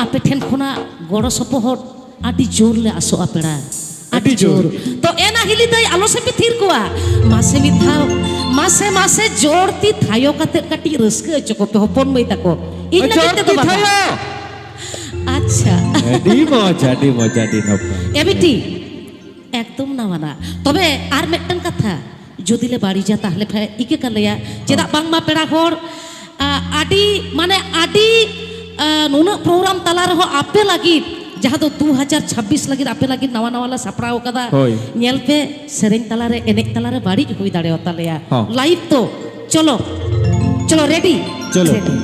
ᱟᱯᱮ ᱴᱷᱮᱱ ᱠᱷᱚᱱᱟᱜ ᱜᱚᱲᱚ ᱥᱚᱯᱚᱦᱚᱫ ᱟᱹᱰᱤ ᱡᱳᱨ ᱞᱮ ᱟᱥᱚᱜᱼᱟ ᱯᱮᱲᱟ᱾ ᱟᱹᱰᱤ ᱟᱹᱰᱤ ᱡᱳᱨ᱾ ᱡᱳᱨ᱾ ᱛᱚ ᱮᱱᱟ ᱦᱤᱞᱤ ᱫᱟᱹᱭ, ᱟᱞᱚ ᱥᱮ ᱯᱮ ᱛᱷᱤᱨ ᱠᱚᱣᱟ᱾ ᱢᱟᱥᱮ ᱢᱤᱫ ᱫᱷᱟᱣ, ᱢᱟᱥᱮ, ᱢᱟᱥᱮ ᱡᱳᱨ ᱛᱤ ᱛᱷᱟᱭᱚ ᱠᱟᱛᱮ ᱠᱟᱹᱴᱤᱡ ᱨᱟᱹᱥᱠᱟᱹ ᱦᱚᱪᱚ ᱠᱚᱯᱮ ᱦᱚᱯᱚᱱ ᱢᱟᱹᱭ ᱛᱟᱠᱚ᱾ ᱤᱧ ᱞᱟᱹᱜᱤᱫ ᱡᱳᱨ ᱛᱮᱫᱚ ᱛᱤ ᱵᱟᱵᱟ᱾ ᱛᱷᱟᱭᱚ᱾ ᱟᱪᱪᱷᱟ᱾ ᱟᱹᱰᱤ ᱢᱚᱡᱽ, ᱟᱹᱰᱤ ᱢᱚᱡᱽ, ᱟᱹᱰᱤ ᱱᱟᱯᱟᱭ᱾ ᱮ ᱵᱤᱴᱤ, ᱮᱠ- ᱮᱠᱫᱚᱢ ᱱᱟᱣᱟᱱᱟᱜ᱾ ᱛᱚᱵᱮ ᱟᱨ ᱢᱤᱫᱴᱟᱝ ᱠᱟᱛᱷᱟ, ᱡᱩᱫᱤ ᱞᱮ ᱵᱟᱹᱲᱤᱡᱟ ᱛᱟᱦᱞᱮ ᱯᱮ ᱤᱠᱟᱹ ᱠᱟᱞᱮᱭᱟ᱾ ᱪᱮᱫᱟᱜ ᱵᱟᱝᱢᱟ ᱯᱮᱲᱟ ᱦᱚᱲ, ᱟ, ᱟᱹᱰᱤ, ᱢᱟᱱᱮ, ᱟᱹᱰᱤ, ᱟ, ᱱᱩᱱᱟᱹᱜ ᱯᱨᱳᱜᱨᱟᱢ ᱛᱟᱞᱟ ᱨᱮᱦᱚᱸ ᱟᱯᱮ ᱞᱟᱹᱜᱤᱫ, ᱡᱟᱦᱟᱸ ᱫᱚ ᱫᱩ ᱦᱟᱡᱟᱨ ᱪᱷᱟᱵᱵᱤᱥ ᱞᱟᱹᱜᱤᱫ ᱟᱯᱮ ᱞᱟᱹᱜᱤᱫ ᱱᱟᱣᱟ ᱱᱟᱣᱟ ᱞᱮ ᱥᱟᱯᱲᱟᱣ ᱠᱟᱫᱟ᱾ ᱦᱳᱭ᱾ ᱧᱮᱞ ᱯᱮ, ᱥᱮᱨᱮᱧ ᱛᱟᱞᱟᱨᱮ, ᱮᱱᱮᱡ ᱛᱟᱞᱟᱨᱮ ᱵᱟᱹᱲᱤᱡ ᱦᱩᱭ ᱫᱟᱲᱮᱭᱟᱛᱟᱞᱮᱭᱟ᱾ ᱦᱚᱸ᱾ ᱞᱟᱭᱤᱵᱷ ᱛᱚ᱾ ᱪᱚᱞᱚ, ᱪᱚᱞᱚ, ᱨᱮᱰᱤ? ᱪᱚᱞᱚ᱾ ᱨᱮᱰᱤ᱾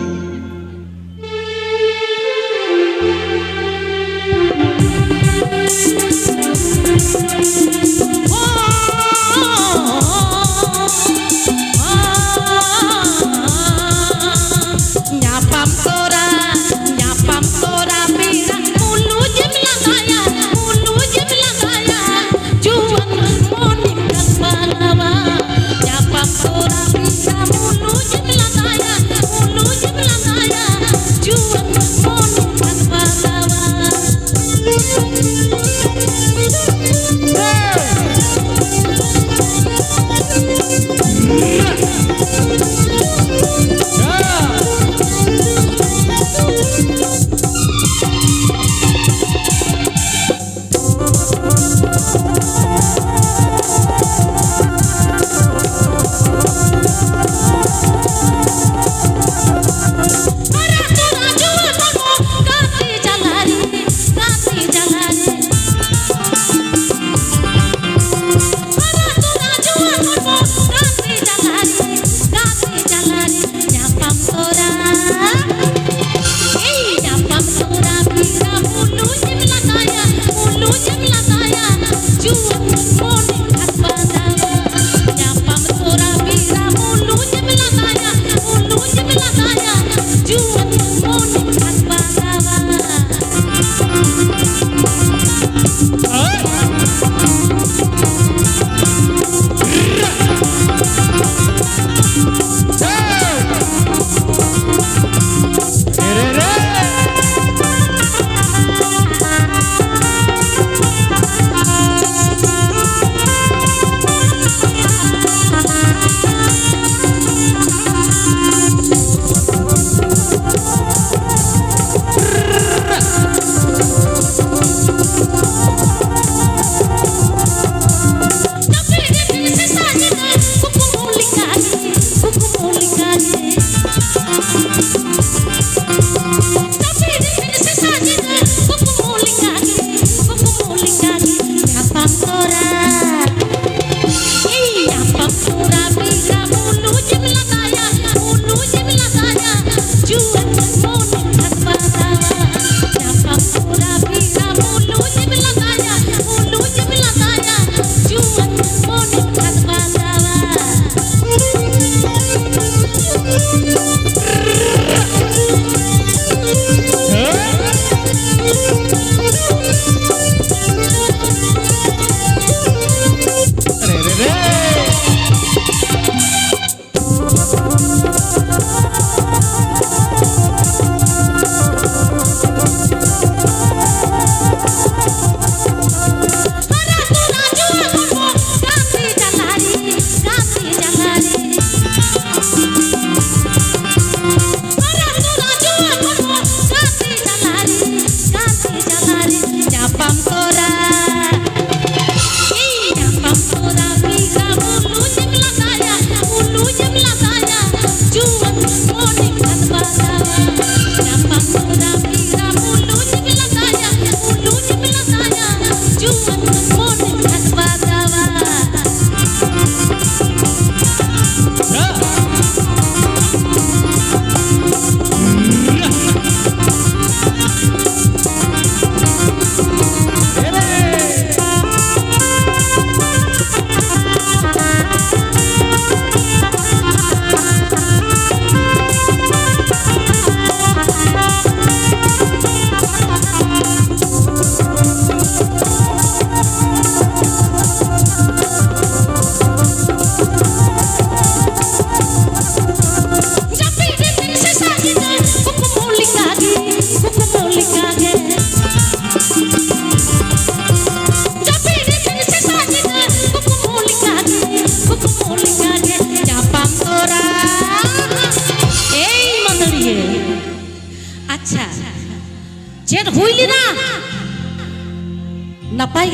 ᱧᱟᱯᱟᱢ ᱛᱚᱨᱟ, ᱧᱟᱯᱟᱢ ᱛᱚᱨᱟ ᱯᱮᱲᱟ ᱢᱩᱞᱩᱡᱮᱢ ᱞᱟᱸᱫᱟᱭᱟ, ᱢᱩᱞᱩᱡᱮᱢ ᱞᱟᱸᱫᱟᱭᱟ, ᱡᱩᱣᱟᱹᱱ ᱢᱚᱱᱮᱢ ᱜᱟᱞᱢᱟᱨᱟᱣᱟ᱾ ᱧᱟᱯᱟᱢ ᱛᱚᱨᱟ ᱯᱮᱲᱟ ᱢᱩᱞᱩᱡᱮᱢ ᱞᱟᱸᱫᱟᱭᱟ, ᱢᱩᱞᱩᱡᱮᱢ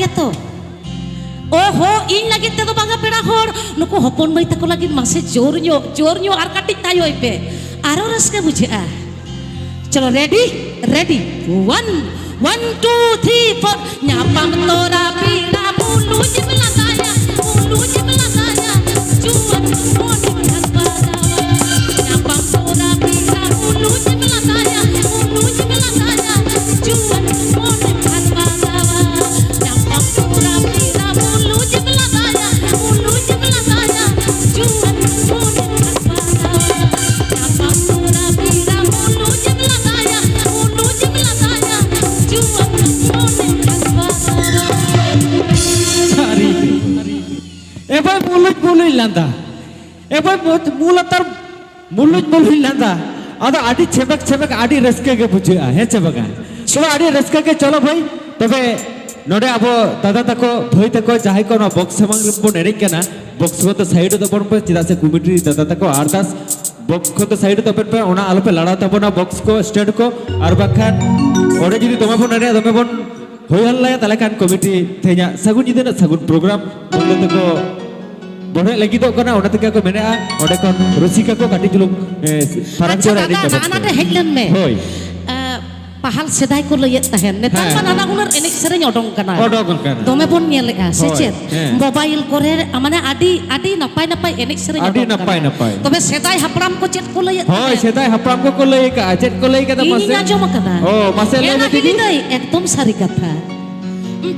ᱜᱮᱛᱚ? ᱚ ᱦᱚ, ᱤᱧ ᱞᱟᱹᱜᱤᱫ ᱛᱮᱫᱚ ᱵᱟᱝᱟ ᱯᱮᱲᱟ ᱦᱚᱲ, ᱱᱩᱠᱩ ᱦᱚᱯᱚᱱ ᱢᱟᱹᱭ ᱛᱟᱠᱚ ᱞᱟᱹᱜᱤᱫ ᱢᱟᱥᱮ ᱡᱳᱨ ᱧᱚᱜ, ᱡᱳᱨ ᱧᱚᱜ ᱟᱨ ᱠᱟᱹᱴᱤᱡ ᱛᱟᱭᱚᱭ ᱯᱮ, ᱟᱨᱚ ᱨᱟᱹᱥᱠᱟᱹ ᱵᱩᱡᱷᱟᱹᱜᱼᱟ᱾ ᱪᱚᱞᱚ, ready, ready, one, one, two, three, four. ᱧᱟᱯᱟᱢ ᱛᱚᱨᱟ ᱯᱮᱲᱟ ᱢᱩᱞᱩᱡ ᱮᱢ ᱞᱟᱸᱫᱟᱭᱟ, ᱢᱩᱞᱩᱡ ᱮᱢ ᱞᱟᱸᱫᱟᱭᱟ, ᱡᱩᱣᱟᱹᱱ ᱢᱚᱱᱮ ᱠᱷᱟᱱ ᱵᱟᱫᱟᱣᱟ᱾ ᱧᱟᱯᱟᱢ ᱛᱚᱨᱟ ᱯᱮᱲᱟ ᱢᱩᱞᱩᱡ ᱮᱢ ᱞᱟᱸᱫᱟᱭᱟ, ᱢᱩᱞᱩᱡ ᱮᱢ ᱞᱟᱸᱫᱟᱭᱟ, ᱡᱩᱣᱟᱹᱱ ᱢᱚᱱᱮ ᱠᱷᱟᱱ ᱵᱟᱫᱟᱣᱟ᱾ ᱧᱟᱯᱟᱢ ᱛᱚᱨᱟ ᱯᱮᱲᱟ ᱢᱩᱞᱩᱡ ᱮᱢ ᱞᱟᱸᱫᱟᱭᱟ, ᱢᱩᱞᱩᱡ ᱮᱢ ᱞᱟᱸᱫᱟᱭᱟ, ᱡᱩᱣᱟᱹᱱ ᱢᱚᱱᱮ ᱠᱷᱟᱱ ᱵᱟᱫᱟᱣᱟ᱾ ᱧᱟᱯᱟᱢ ᱛᱚᱨᱟ ᱯᱮᱲᱟ ᱢᱩᱞᱩᱡ ᱮᱢ ᱞᱟᱸᱫᱟᱭᱟ, ᱢᱩᱞᱩᱡ ᱮᱢ ᱞᱟᱸᱫᱟᱭᱟ, ᱡᱩᱣᱟᱹᱱ ᱢᱚᱱᱮ ᱠᱷᱟᱱ ᱵᱟᱫᱟᱣᱟ᱾ ᱥᱟᱹᱨᱤ ᱜᱮ᱾ ᱮ ᱵᱷᱟᱭ, ᱢᱩᱞᱩᱡ ᱢᱩᱞᱩᱡ ᱞᱟᱸᱫᱟ᱾ ᱮ ᱵᱷᱟᱭ, ᱢᱩ- ᱢᱩ ᱞᱟᱛᱟᱨ ᱢᱩᱞᱩᱡ ᱢᱩᱞᱩᱡ ᱞᱟᱸᱫᱟ᱾ ᱟᱫᱚ ᱟᱹᱰᱤ ᱪᱷᱮᱵᱮᱠ ᱪᱷᱮᱵᱮᱠ ᱟᱹᱰᱤ ᱨᱟᱹᱥᱠᱟᱹ ᱜᱮ ᱵᱩᱡᱷᱟᱹᱜᱼᱟ, ᱦᱮᱸ ᱪᱮ ᱵᱟᱝᱟ? ᱪᱚᱞᱚ, ᱟᱹᱰᱤ ᱨᱟᱹᱥᱠᱟᱹ ᱜᱮ᱾ ᱪᱚᱞᱚ ᱵᱷᱟᱹᱭ, ᱛᱚᱵᱮ ᱱᱚᱰᱮ ᱟᱵᱚ ᱫᱟᱫᱟ ᱛᱟᱠᱚ, ᱵᱷᱟᱹᱭ ᱛᱟᱠᱚ ᱡᱟᱦᱟᱸᱭ ᱠᱚ ᱱᱚᱣᱟ ᱵᱚᱠᱥ ᱥᱟᱢᱟᱝ ᱨᱮᱵᱚᱱ ᱮᱱᱮᱡ ᱠᱟᱱᱟ, ᱵᱚᱠᱥ ᱠᱚᱫᱚ ᱥᱟᱭᱤᱰ ᱛᱟᱵᱚᱱ ᱯᱮ, ᱪᱮᱫᱟᱜ ᱥᱮ ᱠᱚᱢᱤᱴᱤ ᱫᱟᱫᱟ ᱛᱟᱠᱚ ᱟᱨᱫᱟᱥ ᱵᱚᱠᱥ ᱠᱚᱫᱚ ᱥᱟᱭᱤᱰ ᱛᱟᱵᱚᱱ ᱯᱮ, ᱚᱱᱟ ᱟᱞᱚᱯᱮ ᱞᱟᱲᱟᱣ ᱛᱟᱵᱚᱱᱟ ᱵᱚᱠᱥ ᱠᱚ, ᱥᱴᱮᱱᱰ ᱠᱚ, ᱟᱨ ᱵᱟᱝᱠᱷᱟᱱ ᱚᱸᱰᱮ ᱡᱩᱫᱤ ᱫᱚᱢᱮ ᱵᱚᱱ ᱮᱱᱮᱡᱼᱟ, ᱫᱚᱢᱮ ᱵᱚᱱ ᱦᱩᱭ ᱦᱟᱞᱞᱟᱭᱟ, ᱛᱟᱦᱞᱮ ᱠᱷᱟᱱ ᱠᱚᱢᱤᱴᱤ ᱛᱮᱦᱮᱧᱟᱜ ᱥᱟᱹᱜᱩᱱ ᱧᱤᱫᱟᱹ ᱨᱮᱱᱟᱜ ᱥᱟᱹᱜᱩᱱ ᱯᱨᱳᱜᱨᱟᱢ ᱵᱚᱱᱫᱚ ᱛᱮᱠᱚ ᱵᱚᱲᱦᱮ ᱞᱟᱹᱜᱤᱫᱚᱜ ᱠᱟᱱᱟ, ᱚᱱᱟ ᱛᱮᱜᱮ ᱠᱚ ᱢᱮᱱᱮᱫᱼᱟ ᱚᱸᱰᱮ ᱠᱷᱚᱱ ᱨᱩᱥᱤᱠᱟ ᱠᱚ ᱠᱟᱹᱴᱤᱡ ᱪᱩᱞᱩᱝ, ᱮ, ᱯᱷᱟᱨᱟᱠ ᱟᱪᱪᱷᱟ ᱧᱚᱜ ᱨᱮ ᱮᱱᱮᱡ ᱫᱟᱫᱟ, ᱛᱟᱵᱚᱱ ᱱᱟᱜᱼᱟ ᱱᱟᱰᱮ ᱯᱮ᱾ ᱦᱮᱡ ᱞᱮᱱ ᱢᱮ᱾ ᱦᱳᱭ᱾ ᱟ, ᱯᱟᱦᱟᱞ ᱥᱮᱫᱟᱭ ᱠᱚ ᱞᱟᱹᱭᱮᱫ ᱛᱟᱦᱮᱸᱱ, ᱱᱮᱛᱟᱨ ᱦᱮᱸ᱾ ᱢᱟ ᱱᱟᱱᱟ ᱦᱩᱱᱟᱹᱨ ᱮᱱᱮᱡ ᱥᱮᱨᱮᱧ ᱚᱰᱚᱝ ᱠᱟᱱᱟ᱾ ᱚᱰᱚᱝ ᱠᱟᱱᱟ᱾ ᱫᱚᱢᱮ ᱵᱚᱱ ᱧᱮᱞᱮᱫᱼᱟ, ᱥᱮ ᱦᱳᱭ, ᱪᱮᱫ? ᱦᱮᱸ᱾ ᱢᱳᱵᱟᱭᱤᱞ ᱠᱚᱨᱮ, ᱢᱟᱱᱮ ᱟᱹᱰᱤ, ᱟᱹᱰᱤ ᱱᱟᱯᱟᱭ ᱱᱟᱯᱟᱭ ᱮᱱᱮᱡ ᱥᱮᱨᱮᱧ ᱟᱹᱰᱤ ᱚᱰᱚᱝ ᱱᱟᱯᱟᱭ ᱠᱟᱱᱟ᱾ ᱱᱟᱯᱟᱭ᱾ ᱛᱚᱵᱮ ᱥᱮᱫᱟᱭ ᱦᱟᱯᱲᱟᱢ ᱠᱚ ᱪᱮᱫ ᱠᱚ ᱞᱟᱹᱭᱮᱫ ᱦᱳᱭ, ᱛᱟᱦᱮᱸᱫ? ᱥᱮᱫᱟᱭ ᱦᱟᱯᱲᱟᱢ ᱠᱚᱠᱚ ᱞᱟᱹᱭ ᱟᱠᱟᱫᱼᱟ᱾ ᱪᱮᱫ ᱠᱚ ᱞᱟᱹᱭ ᱟᱠᱟᱫᱟ ᱤᱧ ᱢᱟᱥᱮ? ᱟᱸᱡᱚᱢ ᱟᱠᱟᱫᱟ᱾ ᱚ, ᱢᱟᱥᱮ ᱞᱟᱹᱭ ᱮᱱᱟ ᱢᱮ ᱫᱤᱫᱤ᱾ ᱦᱤᱲᱤᱧ ᱫᱟᱹᱧ, ᱮᱠᱫᱚᱢ ᱥᱟᱹᱨᱤ ᱠᱟᱛᱷᱟ᱾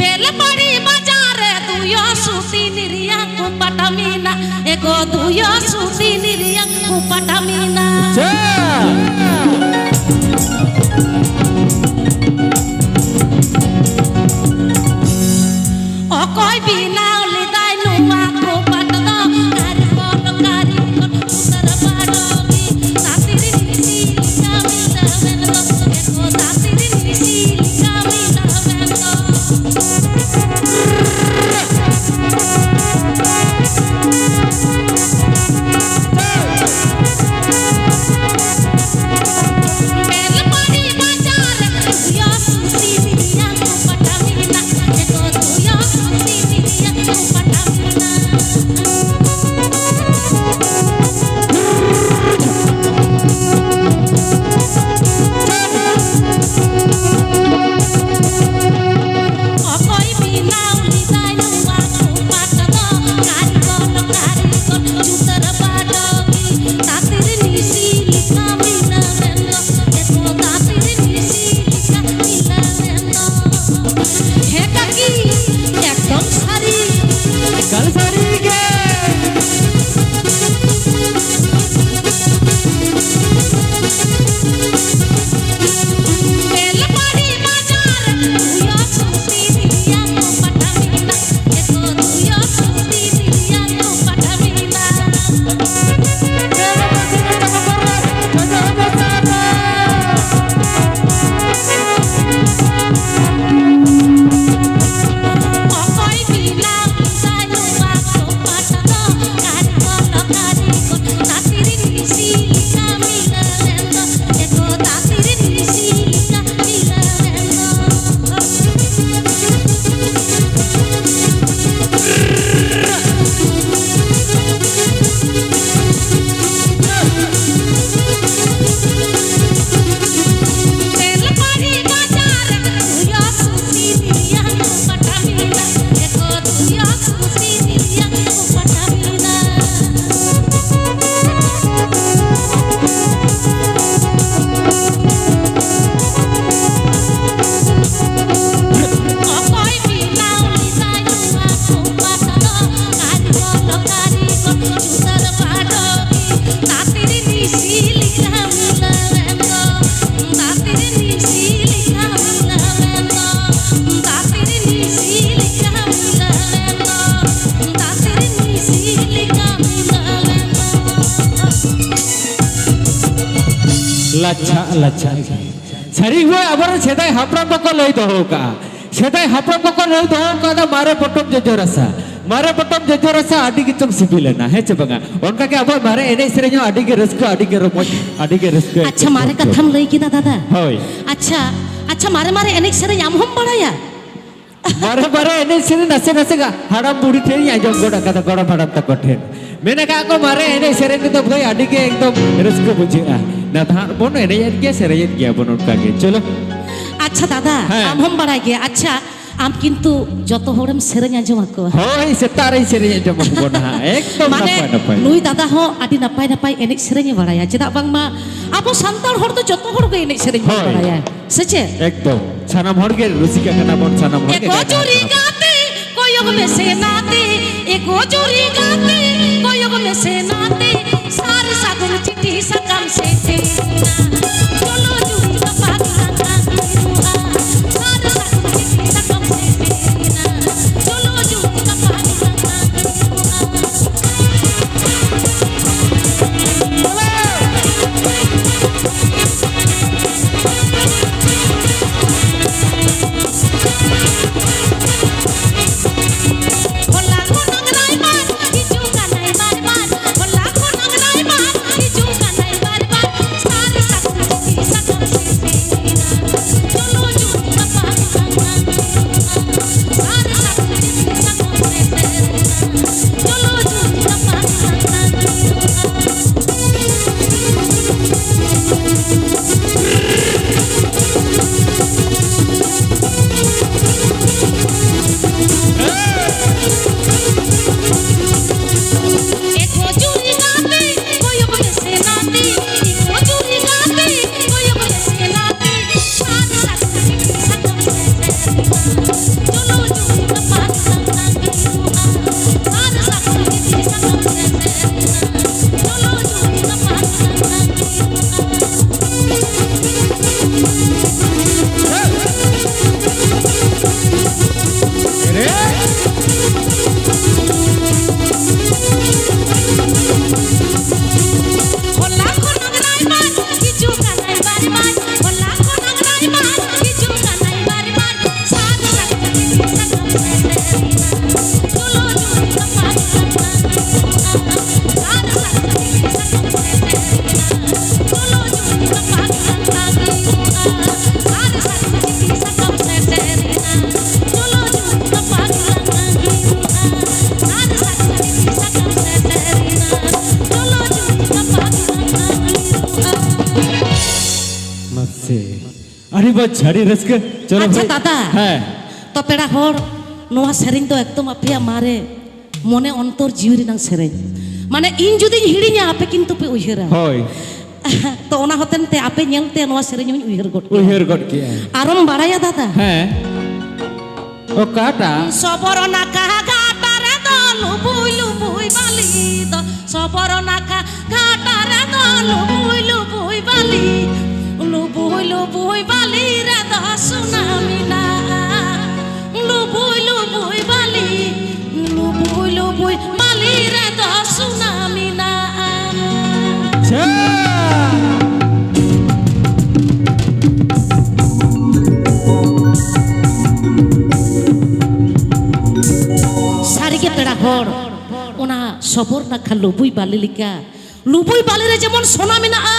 ᱵᱮᱞᱯᱟᱦᱟᱲᱤ ᱵᱟᱡᱟᱨ ᱨᱮ ᱫᱩᱭᱚ ᱥᱩᱛᱤ ᱱᱤᱨᱤᱭᱟ ᱠᱚ ᱯᱟᱴᱟ ᱢᱮᱱᱟᱜ, ᱮ ᱜᱚ ᱫᱩᱭᱚ ᱥᱩᱛᱤ ᱱᱤᱨᱤᱭᱟ ᱠᱚ ᱯᱟᱴᱟ ᱢᱮᱱᱟᱜ᱾ ᱪᱮᱫ? ᱚᱠᱚᱭ ᱵᱮᱱᱟᱣ ᱞᱮᱫᱟᱭ ᱱᱚᱣᱟ ᱠᱚ ᱯᱟᱴ ᱫᱚ? ᱠᱟᱹᱨᱤᱜᱚᱞ, ᱠᱟᱹᱨᱤᱜᱚᱞ ᱩᱛᱟᱹᱨ ᱵᱟᱰᱚᱜᱤ᱾ ᱛᱟᱹᱛᱤᱨᱤ ᱱᱤᱥᱤ ᱞᱮᱠᱟ ᱢᱤᱫ ᱫᱷᱟᱣ ᱢᱮᱱ ᱫᱚ, ᱮ ᱜᱚ ᱛᱟᱹᱛᱤᱨᱤ ᱱᱤᱥᱤ ᱞᱮᱠᱟ ᱢᱤᱫ ᱫᱷᱟᱣ ᱢᱮᱱ ᱫᱚ᱾ ᱞᱟᱪᱷᱟ, ᱞᱟᱪᱷᱟ᱾ ᱥᱟᱹᱨᱤ ᱜᱮ ᱟᱵᱚᱨᱮᱱ ᱥᱮᱫᱟᱭ ᱦᱟᱯᱲᱟᱢ ᱠᱚᱠᱚ ᱞᱟᱹᱭ ᱫᱚᱦᱚ ᱠᱟᱜᱼᱟ᱾ ᱥᱮᱫᱟᱭ ᱦᱟᱯᱲᱟᱢ ᱠᱚᱠᱚ ᱞᱟᱹᱭ ᱫᱚᱦᱚ ᱠᱟᱜᱼᱟ, ᱢᱟᱨᱮ ᱯᱚᱴᱚᱢ ᱡᱚᱡᱚ ᱨᱟᱥᱟ᱾ ᱢᱟᱨᱮ ᱯᱚᱴᱚᱢ ᱡᱚᱡᱚ ᱨᱟᱥᱟ ᱟᱹᱰᱤ ᱜᱮᱪᱚᱝ ᱥᱤᱵᱤᱞᱮᱱᱟ, ᱦᱮᱸ ᱪᱮ ᱵᱟᱝᱟ? ᱚᱱᱠᱟ ᱜᱮ ᱟᱵᱚᱣᱟᱜ ᱢᱟᱨᱮ ᱮᱱᱮᱡ ᱥᱮᱨᱮᱧ ᱦᱚᱸ ᱟᱹᱰᱤ ᱜᱮ ᱨᱟᱹᱥᱠᱟᱹ, ᱟᱹᱰᱤ ᱜᱮ ᱨᱚᱢᱚᱡᱽ, ᱟᱹᱰᱤ ᱜᱮ ᱨᱟᱹᱥᱠᱟᱹ ᱟᱪᱪᱷᱟ, ᱟᱹᱭᱠᱟᱹᱜ ᱢᱟᱨᱮ ᱠᱟᱱ ᱠᱟᱛᱷᱟᱢ ᱛᱟᱵᱚᱱᱟ᱾ ᱞᱟᱹᱭ ᱠᱮᱫᱟ ᱫᱟᱫᱟ᱾ ᱦᱳᱭ᱾ ᱟᱪᱪᱷᱟ, ᱟᱪᱪᱷᱟ, ᱢᱟᱨᱮ ᱢᱟᱨᱮ ᱮᱱᱮᱡ ᱥᱮᱨᱮᱧ ᱟᱢ ᱦᱚᱸᱢ ᱵᱟᱲᱟᱭᱟ? ᱢᱟᱨᱮ ᱢᱟᱨᱮ ᱮᱱᱮᱡ ᱥᱮᱨᱮᱧ ᱱᱟᱥᱮ ᱱᱟᱥᱮ ᱜᱟ-, ᱦᱟᱲᱟᱢ ᱵᱩᱲᱦᱤ ᱴᱷᱮᱱ ᱤᱧ ᱟᱸᱡᱚᱢ ᱜᱚᱫ ᱟᱠᱟᱫᱟ, ᱜᱚᱲᱚᱢ ᱦᱟᱲᱟᱢ ᱛᱟᱠᱚ ᱴᱷᱮᱱ᱾ ᱢᱮᱱ ᱟᱠᱟᱫ ᱠᱚ, ᱢᱟᱨᱮ ᱮᱱᱮᱡ ᱥᱮᱨᱮᱧ ᱨᱮᱫᱚ ᱵᱷᱟᱹᱭ ᱟᱹᱰᱤ ᱜᱮ ᱮᱠᱫᱚᱢ ᱨᱟᱹᱥᱠᱟᱹ ᱵᱩᱡᱷᱟᱹᱜᱼᱟ᱾ ᱱᱮᱛᱟᱨ ᱵᱚᱱ ᱮᱱᱮᱡ ᱮᱫ ᱜᱮᱭᱟ, ᱥᱮᱨᱮᱧ ᱮᱫ ᱜᱮᱭᱟ ᱵᱚᱱ ᱚᱱᱠᱟ ᱜᱮ᱾ ᱪᱚᱞᱚ᱾ ᱟᱪᱪᱷᱟ ᱫᱟᱫᱟ, ᱦᱮᱸ᱾ ᱟᱢ ᱦᱚᱸᱢ ᱵᱟᱲᱟᱭ ᱜᱮᱭᱟ᱾ ᱟᱪᱪᱷᱟ, ᱟᱢ ᱠᱤᱱᱛᱩ ᱡᱚᱛᱚ ᱦᱚᱲᱮᱢ ᱥᱮᱨᱮᱧ ᱟᱸᱡᱚᱢ ᱟᱠᱚᱣᱟ᱾ ᱦᱳᱭ, ᱥᱮᱛᱟᱜ ᱨᱮᱧ ᱥᱮᱨᱮᱧ ᱟᱸᱡᱚᱢ ᱟᱠᱚ ᱠᱟᱱᱟ ᱦᱟᱸᱜ᱾ ᱮᱠᱫᱚᱢ ᱢᱟᱱᱮ ᱱᱟᱯᱟᱭ ᱱᱟᱯᱟᱭ᱾ ᱱᱩᱭ ᱫᱟᱫᱟ ᱦᱚᱸ ᱟᱹᱰᱤ ᱱᱟᱯᱟᱭ ᱱᱟᱯᱟᱭ ᱮᱱᱮᱡ ᱥᱮᱨᱮᱧ ᱮ ᱵᱟᱲᱟᱭᱟ᱾ ᱪᱮᱫᱟᱜ ᱵᱟᱝᱢᱟ ᱟᱵᱚ ᱥᱟᱱᱛᱟᱲ ᱦᱚᱲ ᱫᱚ ᱡᱚᱛᱚ ᱦᱚᱲ ᱜᱮ ᱮᱱᱮᱡ ᱥᱮᱨᱮᱧ ᱵᱚᱱ ᱦᱳᱭ᱾ ᱵᱟᱲᱟᱭᱟ᱾ ᱥᱮ ᱪᱮᱫ? ᱮᱠᱫᱚᱢ᱾ ᱥᱟᱱᱟᱢ ᱦᱚᱲ ᱜᱮ ᱨᱩᱥᱤᱠᱟ ᱠᱟᱱᱟ ᱵᱚᱱ, ᱥᱟᱱᱟᱢ ᱦᱚᱲ ᱜᱮ ᱮᱠᱚ ᱜᱟᱭᱟᱱ ᱡᱩᱨᱤ ᱠᱟᱱᱟ ᱵᱚᱱ᱾ ᱜᱟᱛᱮ, ᱠᱚᱭᱚᱜ ᱢᱮᱥᱮ ᱱᱟᱛᱮ, ᱮᱠᱚ ᱡᱩᱨᱤ ᱜᱟᱛᱮ, ᱠᱚᱭᱚᱜ ᱢᱮᱥᱮ ᱱᱟᱛᱮ, ᱥᱟᱨ ᱥᱟᱹᱜᱩᱱ ᱪᱤᱴᱷᱤ ᱥᱟᱠᱟᱢ ᱥᱮᱴᱮᱨᱮᱱᱟ᱾ ᱪᱚᱞᱚ ᱡᱩᱨᱤ ᱜᱟᱯᱟ ᱜᱮᱞᱟᱝ ᱟᱹᱜᱩᱭᱟ, ᱥᱟᱨ ᱥᱟᱹᱜᱩᱱ ᱪᱤᱴᱷᱤ ᱥᱟᱠᱟᱢ ᱥᱮᱴᱮᱨᱮᱱᱟ᱾ ᱪᱚᱞᱚ ᱡᱩᱨᱤ ᱜᱟᱯᱟ ᱜᱮᱞᱟᱝ ᱟᱹᱜᱩᱭᱟ᱾ ᱵᱟᱪᱷᱟ, ᱟᱹᱰᱤ ᱨᱟᱹᱥᱠᱟᱹ᱾ ᱪᱚᱞᱚ ᱟᱪᱪᱷᱟ ᱵᱷᱟᱹᱭ᱾ ᱫᱟᱫᱟ᱾ ᱦᱮᱸ᱾ ᱛᱚ ᱯᱮᱲᱟ ᱦᱚᱲ, ᱱᱚᱣᱟ ᱥᱮᱨᱮᱧ ᱫᱚ ᱮᱠᱫᱚᱢ ᱟᱯᱮᱭᱟᱜ ᱢᱟᱨᱮ ᱢᱚᱱᱮ ᱚᱱᱛᱚᱨ ᱡᱤᱣᱤ ᱨᱮᱱᱟᱜ ᱥᱮᱨᱮᱧ᱾ ᱢᱟᱱᱮ ᱤᱧ ᱡᱩᱫᱤᱧ ᱦᱤᱲᱤᱧᱟ, ᱟᱯᱮ ᱠᱤᱱᱛᱩ ᱯᱮ ᱩᱭᱦᱟᱹᱨᱟ᱾ ᱦᱳᱭ᱾ ᱛᱚ ᱚᱱᱟ ᱦᱚᱛᱮᱱ ᱛᱮ ᱟᱯᱮ ᱧᱮᱞᱛᱮ ᱱᱚᱣᱟ ᱥᱮᱨᱮᱧ ᱦᱚᱸᱧ ᱩᱭᱦᱟᱹᱨ ᱜᱚᱫ ᱠᱮᱜᱼᱟ᱾ ᱩᱭᱦᱟᱹᱨ ᱜᱚᱫ ᱠᱮᱜᱼᱟ᱾ ᱟᱨᱚᱢ ᱵᱟᱲᱟᱭᱟ ᱫᱟᱫᱟ? ᱦᱮᱸ᱾ ᱚᱠᱟᱴᱟᱜ? ᱥᱚᱵᱚᱨ ᱱᱟᱠᱷᱟ ᱜᱷᱟᱴ ᱨᱮᱫᱚ ᱞᱩᱵᱩᱭ ᱞᱩᱵᱩᱭ ᱵᱟᱹᱞᱤ ᱫᱚ, ᱥᱚᱵᱚᱨ ᱱᱟᱠᱷᱟ ᱜᱷᱟᱴ ᱨᱮᱫᱚ ᱞᱩᱵᱩᱭ ᱞᱩᱵᱩᱭ ᱵᱟᱹᱞᱤ, ᱞᱩᱵᱩᱭ ᱞᱩᱵᱩᱭ ᱵᱟᱹᱞᱤ ᱨᱮᱫᱚ ᱥᱚᱱᱟ ᱢᱮᱱᱟᱜᱼᱟ᱾ ᱞᱩᱵᱩᱭ ᱞᱩᱵᱩᱭ ᱵᱟᱹᱞᱤ, ᱞᱩᱵᱩᱭ ᱞᱩᱵᱩᱭ ᱵᱟᱹᱞᱤ ᱨᱮᱫᱚ ᱥᱚᱱᱟ ᱢᱮᱱᱟᱜᱼᱟ᱾ ᱪᱷᱟ! ᱥᱟᱹᱨᱤᱜᱮ ᱯᱮᱲᱟ ᱦᱚᱲ, ᱚᱱᱟ ᱥᱚᱵᱚᱨ ᱱᱟᱠᱷᱟ ᱞᱩᱵᱩᱭ ᱵᱟᱹᱞᱤ ᱞᱮᱠᱟ, ᱞᱩᱵᱩᱭ ᱵᱟᱹᱞᱤ ᱨᱮ ᱡᱮᱢᱚᱱ ᱥᱚᱱᱟ ᱢᱮᱱᱟᱜᱼᱟ,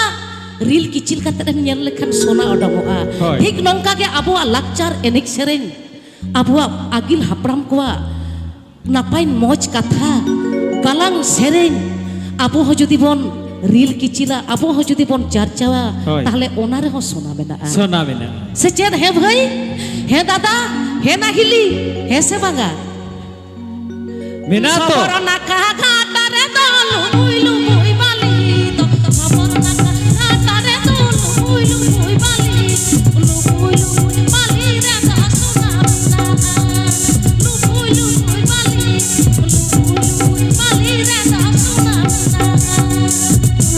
ᱨᱤᱞ ᱠᱤᱪᱤᱞ ᱠᱟᱛᱮ ᱮᱢ ᱧᱮᱞ ᱞᱮᱠᱷᱟᱱ ᱥᱚᱱᱟ ᱚᱰᱚᱝᱚᱜᱼᱟ᱾ ᱦᱳᱭ᱾ ᱴᱷᱤᱠ ᱱᱚᱝᱠᱟ ᱜᱮ ᱟᱵᱚᱣᱟᱜ ᱞᱟᱠᱪᱟᱨ ᱮᱱᱮᱡ ᱥᱮᱨᱮᱧ, ᱟᱵᱚᱣᱟᱜ ᱟᱹᱜᱤᱞ ᱦᱟᱯᱲᱟᱢ ᱠᱚᱣᱟᱜ ᱱᱟᱯᱟᱭ ᱢᱚᱡᱽ ᱠᱟᱛᱷᱟ, ᱜᱟᱞᱟᱝ ᱥᱮᱨᱮᱧ, ᱟᱵᱚ ᱦᱚᱸ ᱡᱩᱫᱤ ᱵᱚᱱ ᱨᱤᱞ ᱠᱤᱪᱤᱞᱟ, ᱟᱵᱚ ᱦᱚᱸ ᱡᱩᱫᱤ ᱵᱚᱱ ᱪᱟᱨᱪᱟᱣᱟ, ᱦᱳᱭ᱾ ᱛᱟᱦᱞᱮ ᱚᱱᱟ ᱨᱮᱦᱚᱸ ᱥᱚᱱᱟ ᱢᱮᱱᱟᱜᱼᱟ᱾ ᱥᱚᱱᱟ ᱢᱮᱱᱟᱜᱼᱟ᱾ ᱥᱮ ᱪᱮᱫ? ᱦᱮᱸ ᱵᱷᱟᱹᱭ, ᱦᱮᱸ ᱫᱟᱫᱟ, ᱦᱮᱸ ᱱᱟᱦᱤᱞᱤ, ᱦᱮᱸ ᱥᱮ ᱵᱟᱝᱟ? ᱢᱮᱱᱟᱜ ᱛᱚ? ᱥᱚᱵᱚᱨ ᱱᱟᱠᱷᱟ ᱜᱷᱟᱴ ᱨᱮᱫᱚ ᱞᱩᱵᱩᱭ ᱞᱩᱵᱩᱭ ᱵᱟᱹᱞᱤ ᱫᱚ, ᱥᱚᱵᱚᱨ ᱱᱟᱠᱷᱟ ᱜᱷᱟᱴ ᱨᱮᱫᱚ ᱞᱩᱵᱩᱭ ᱞᱩᱵᱩᱭ ᱵᱟᱹᱞᱤ, ᱞᱩᱵᱩᱭ ᱞᱩᱵᱩᱭ ᱵᱟᱹᱞᱤ ᱨᱮᱫᱚ ᱥᱚᱱᱟ ᱢᱮᱱᱟᱜᱼᱟ᱾ ᱞᱩᱵᱩᱭ ᱞᱩᱵᱩᱭ ᱵᱟᱹᱞᱤ, ᱞᱩᱵᱩᱭ ᱞᱩᱵᱩᱭ ᱵᱟᱹᱞᱤ ᱨᱮᱫᱚ ᱥᱚᱱᱟ ᱢᱮᱱᱟᱜᱼᱟ᱾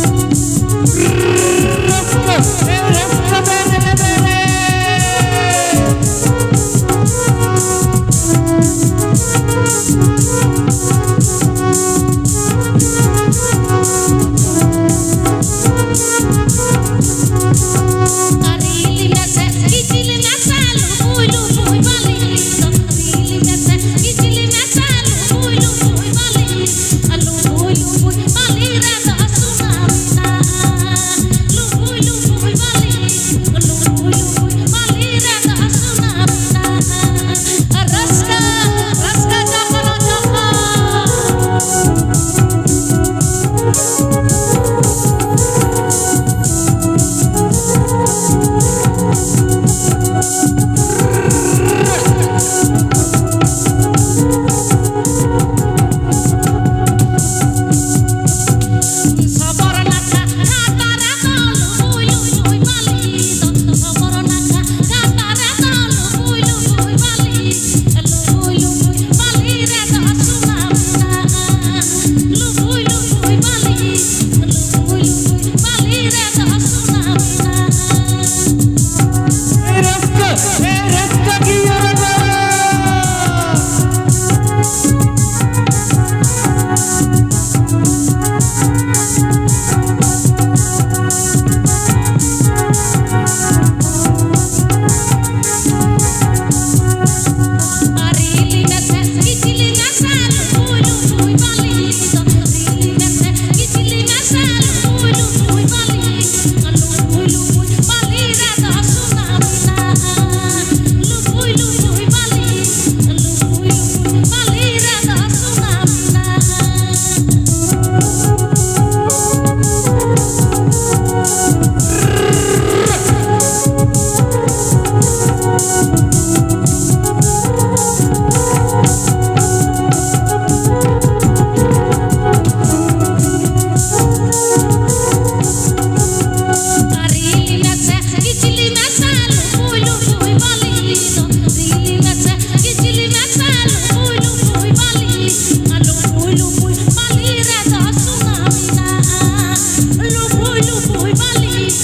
ᱦᱩᱭ ᱵᱟᱹᱞᱤᱧ